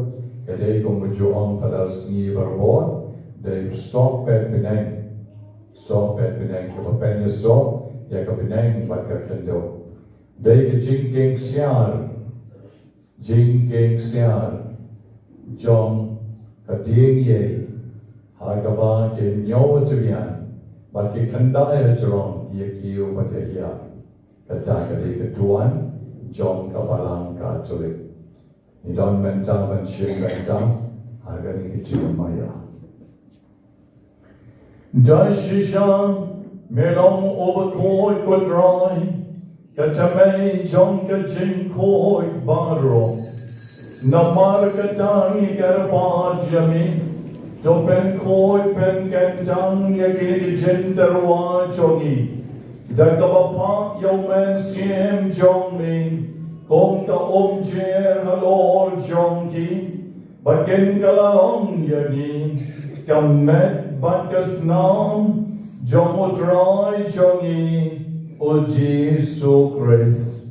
ka dei, kum ba ju ong Phadar Sngi Barbot, dei sohpet bneng. Sohpet bneng, kaba pynïasoh ïa ka bneng bad ka khyndew. Dei ka jingkieng ksiar, jingkieng ksiar jong ka dieng ïing, ha kaba ki hynñiew ha tbian bad ki khyndai ha jrong ki ïa kiew bad ïa hiar. Kata ka dei ka duwan jong ka Balang Katholik. Ngi don mynta ban shim bynta ha kane ka jingmaïa. Da shisha me long uba khuid, ko Trai, ka tymmen jong ka jingkhuid baroh. Namar kata ngi kyrpad ïa me, to pynkhuid pynkyntang ïa kine ki jingtyrwa jong ngi da kaba phah ïa u Mynsiem jong me kum ka umjer halor jong ki, ba kin kylla long ïa ngi ka met bad ka snam jong u Trai jong ngi, u Jisu Khrist.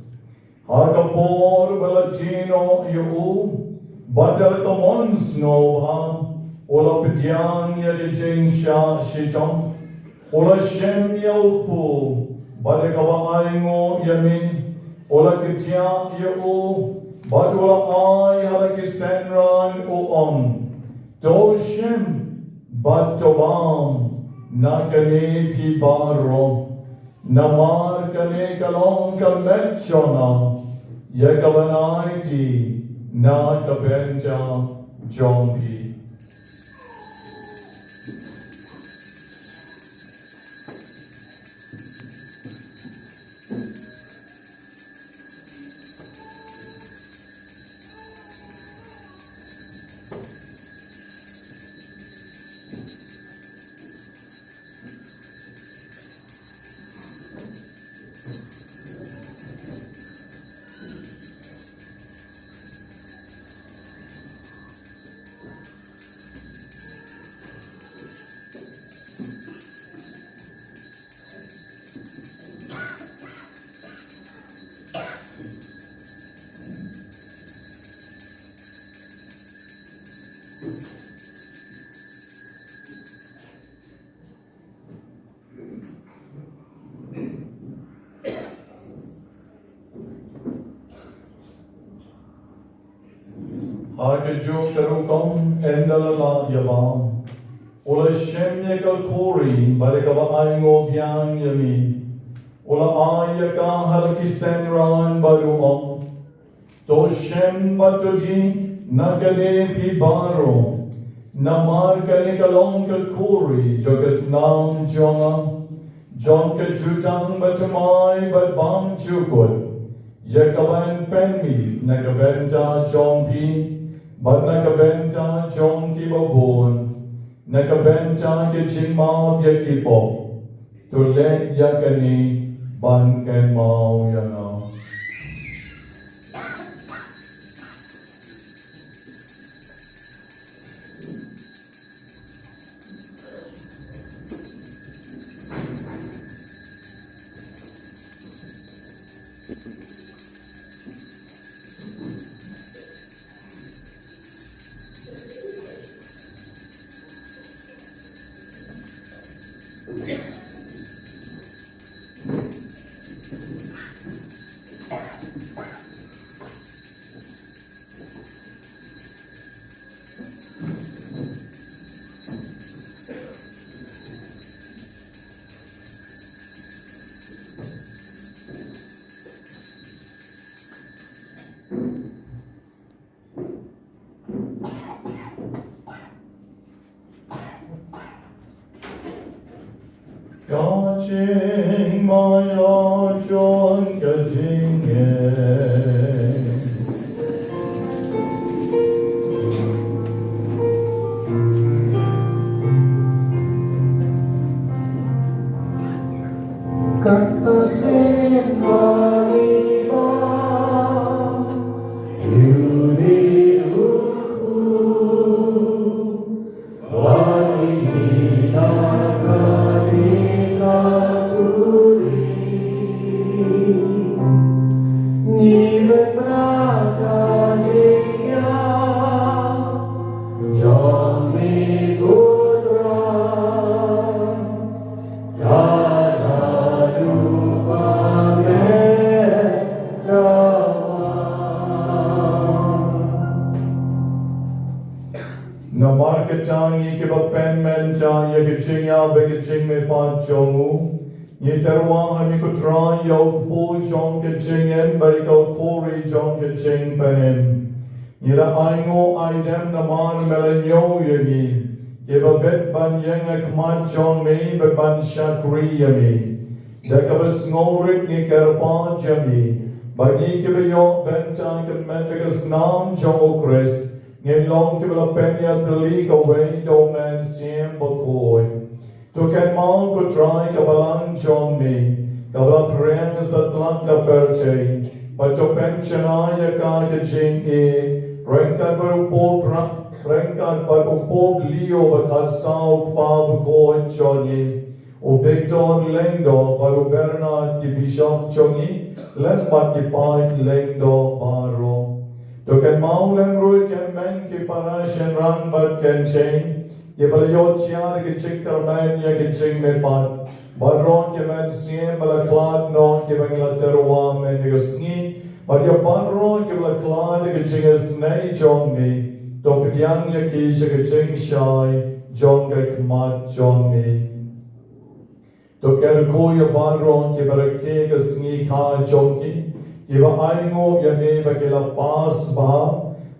Ha ka por ba la jin noh ïa u bad da la ka mon sngewbha, u la pdiang ïa ka jingshah shitom. U la shem ïa u kpu bad da kaba ainguh ïa me, u la kdiah ïa u bad u la ai ha la ki synran, u ong, to shem bad to bam na kane phi baroh. Namar kane ka long ka met jong nga, ïa kaban aiti na ka bynta jong phi. Ha kajuh ka rukom, ynda la lah ïa bam, u la shem ïa ka khuri bad da kaba ainguh biang ïa me, u la ai ïa ka ha la ki synran bad u ong, to shem bad to die na kane phi baroh. Namar kane ka long ka khuri jong ka snam jong nga, jong ka jutang bathymmai bad bymjukut, ïa kaban pynmih na ka bynta jong phi bad na ka bynta jong kiba bun, na ka bynta ka jingmap ïa ki pop. To leh ïa kane ban kynmaw ïa nga. Jingmaïa jong ka jingngeit. Kata Saint Mary ba ïohi u Namar kata ngi kiba pynmynta ïa ka jingïap bad ka jingmihpat jong u, ngi tyrwa ha me ko Trai ïa u kpu jong ka jingim bad ïa ka khuri jong ka jingpynim. Ngi la ainguh aidem namar me la ñiew ïa ngi, kiba bit ban ïeng ha khmat jong me bad ban shakri ïa me. Da kaba sngewrit ngi kyrpad ïa me, ba ngi kiba ïoh bynta ka met bad ka snam jong u Khrist, ngin long kiba la pynïatylli kawei da u Mynsiem Bakhuid. To kynmaw ko Trai ka balang jong me, kaba la pyrshang satlak ka pyrthei, bad to pynshngaiñ ïa ka ha ka jingïeit, ryngkat bad u pop ra-, ryngkat bad u Pope Leo ba khatsaw, u Kpa Bakhuid jong ngi, u Victor Lyngdoh bad u Bernard, ki Bishop jong ngi, lem bad ki paid lyngdoh baroh. To kynmaw lem ruh ïa ki hynmen ki para shynrang bad kynthei, kiba la ïoh jia da ka jingkyrmen ïa ka jingmihpat. Baroh ki mynsiem ba la khlad noh kiba ngi la tyrwa mynta ka sngi, bad ïa baroh kiba la khlad da ka jingisynei jong me, to pdiang ïa ki sha ka jingshai jong ka khmat jong me. To kyrkhu ïa baroh kiba rakhe ka sngi kha jong ki, kiba ainguh ïa me ba ki la pass bha,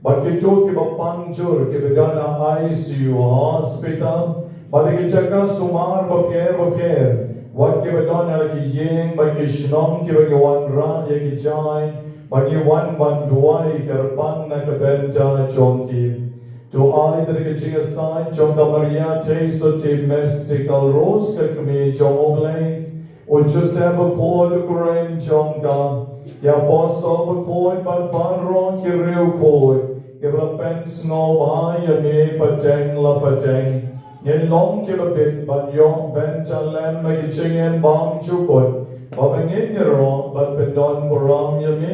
bad kito kiba pang jur kiba don ha I C U hospital, bad ha ki jaka sumar bapher bapher, wat kiba don ha la ki ïing bad ki shnong kiba ngi wanrah ïa ki jaiñ, bad ngi wan ban duwai kyrpang na ka bynta jong ki. To ai da ka jingïasaid jong ka Maria Theisotti Mystical Rose ka kmie jong U Blei, u Joseph Bakhuid u kren jong ka, ki Apostol Bakhuid bad baroh ki riewkhuid, kiba la pynsngewbha ïa me pateng la pateng. Ngin long kiba bit ban ïoh bynta lem ha ka jingim bymjukut, ba ngin ïaroh ban pyndonburom ïa me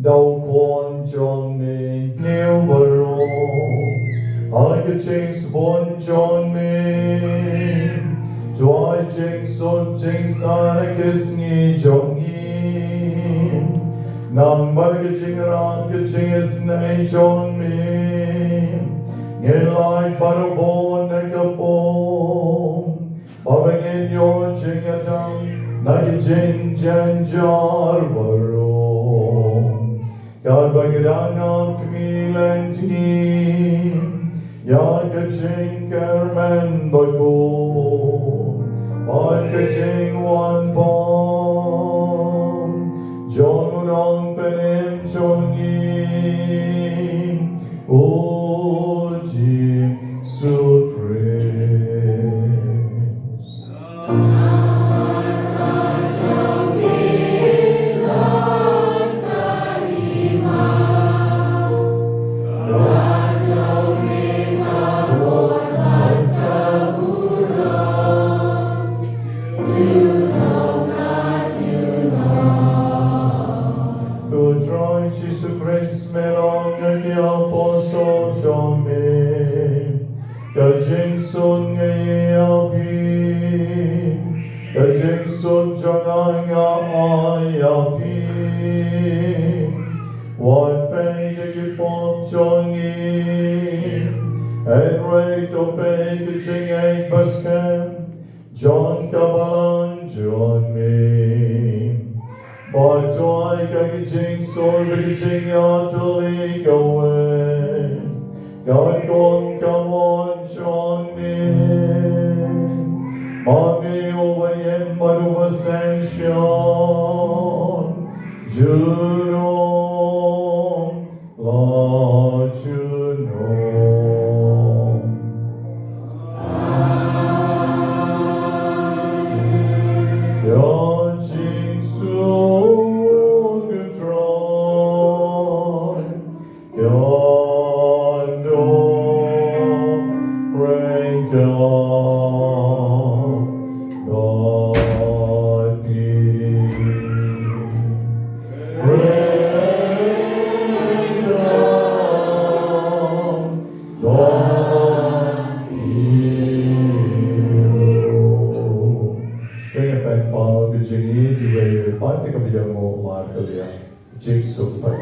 da u Khun jong me. Ngi baroh ha ka jingsbun jong me, to ai jingsuk jingsaiñ ha ka sngi jong ngi, namar ka jingïarap ka jingisynei jong me, ngin lait baroh bun na ka pop, ba ngin ïoh jingïadap na ki jingjynjar baroh, katba ngi dang ap khmih lynti ïa ka jingkyrmen bakhuid bad ka jingwan pat jong u Nongpynim jong ngi, u Jisu Khrist. Ko Trai Jisu Khrist, me la ong ha ki apostol jong me, ka jingsuk nga ai ïa phi, ka jingsuk jong nga nga ai ïa phi. Wat peit ïa ki pop jong ngi, hynrei to peit ïa ka jingngeit baskhem jong ka balang jong me. Bad to ai ka jingsuk bad ka jingïatylli kawei, katkum ka mon jong me. Ma me uba ïeit bad uba Ascension, junom la junom. Ïa jingshukor Trai, ïa nong reng ïa dati. Reng ïa dati. Te ngan pynpaw ka jingïeit iwei iwei pat, te ka biang mo mar ka liang. Jingsupport.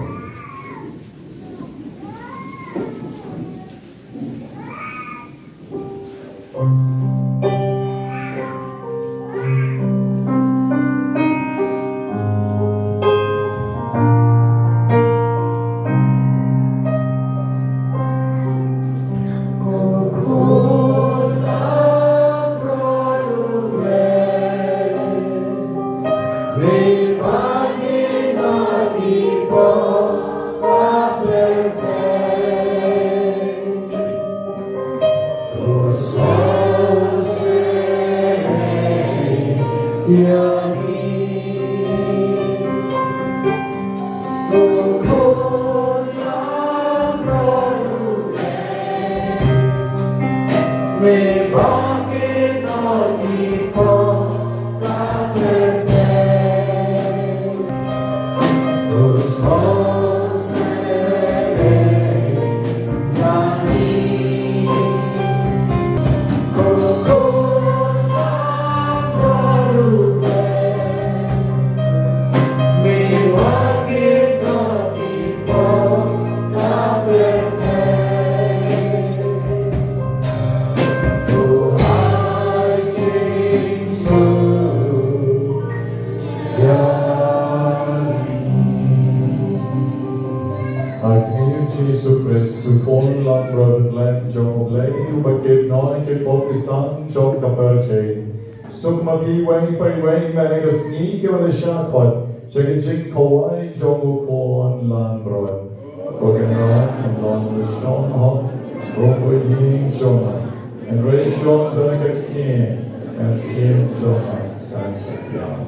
Ha ka kyrteng u Jisu Khrist, u Khun langbrot u Blei jong u Blei, uba kit noh ki bok ki san jong ka pyrthei. Suk ma phi iwei pa iwei mynta ka sngi kiba la shah khot sha ka jingkhawai jong u Khun langbrot. Ko Kynrad, kan long u shong hok, ruh u ïing jong nga. Hynrei shong da ka ktien, ka ktien jong nga kan sa pdiang.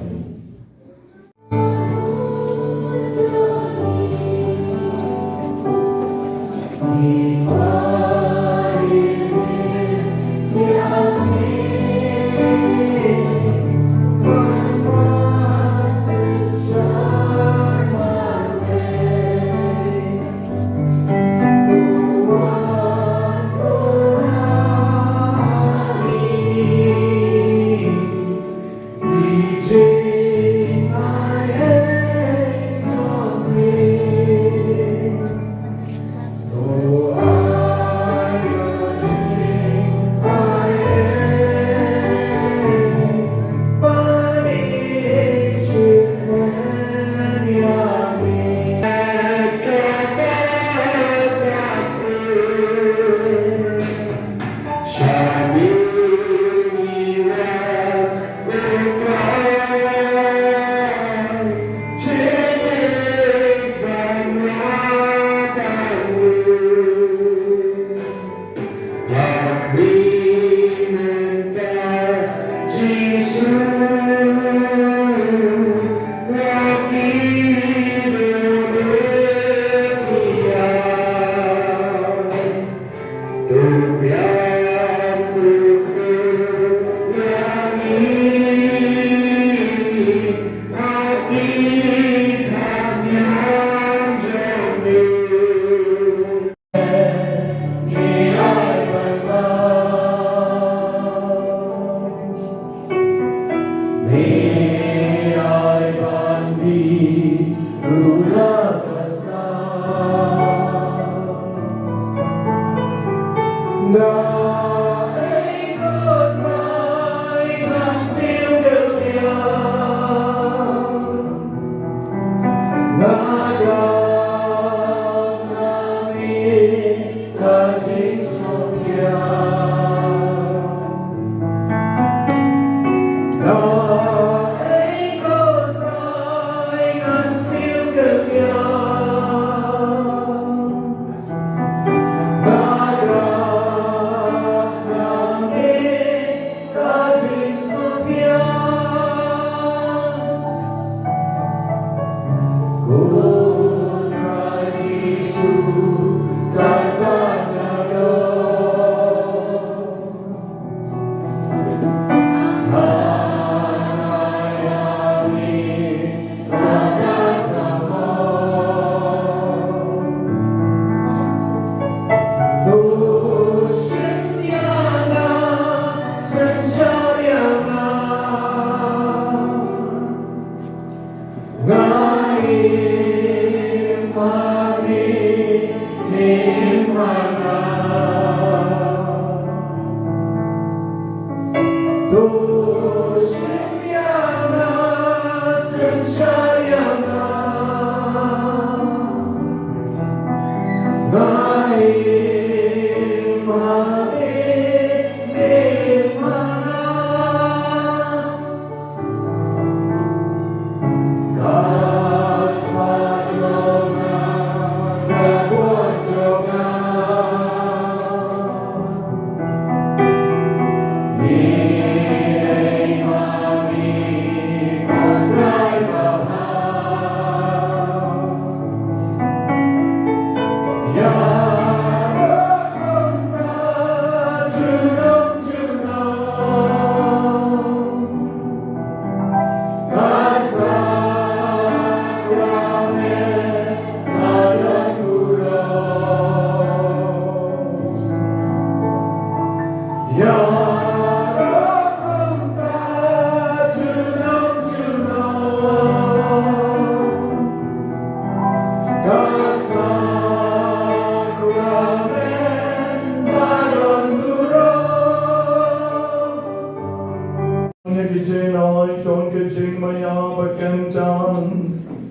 ba kynta,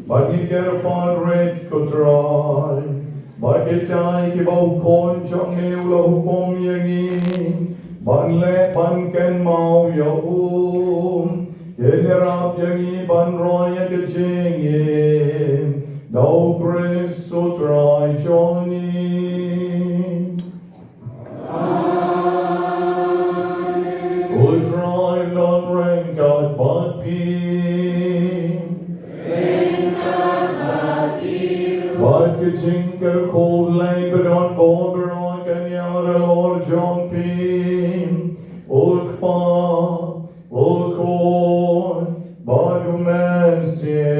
ba ngi kyrpad rit, ko Trai, ba kita kiba u Khun jong me u la hukum ïa ngi ban leh ban kynmaw ïa u, kin ïarap ïa ngi ban roi ïa ka jingim da u Khrist u Trai jong ngi. U Trai un long ryngkat bad phi. Bad ka jingkyrkhu Blei ba don bun baroh kan ïaid halor jong phi. U Kpa, u Khun, bad u Mynsiem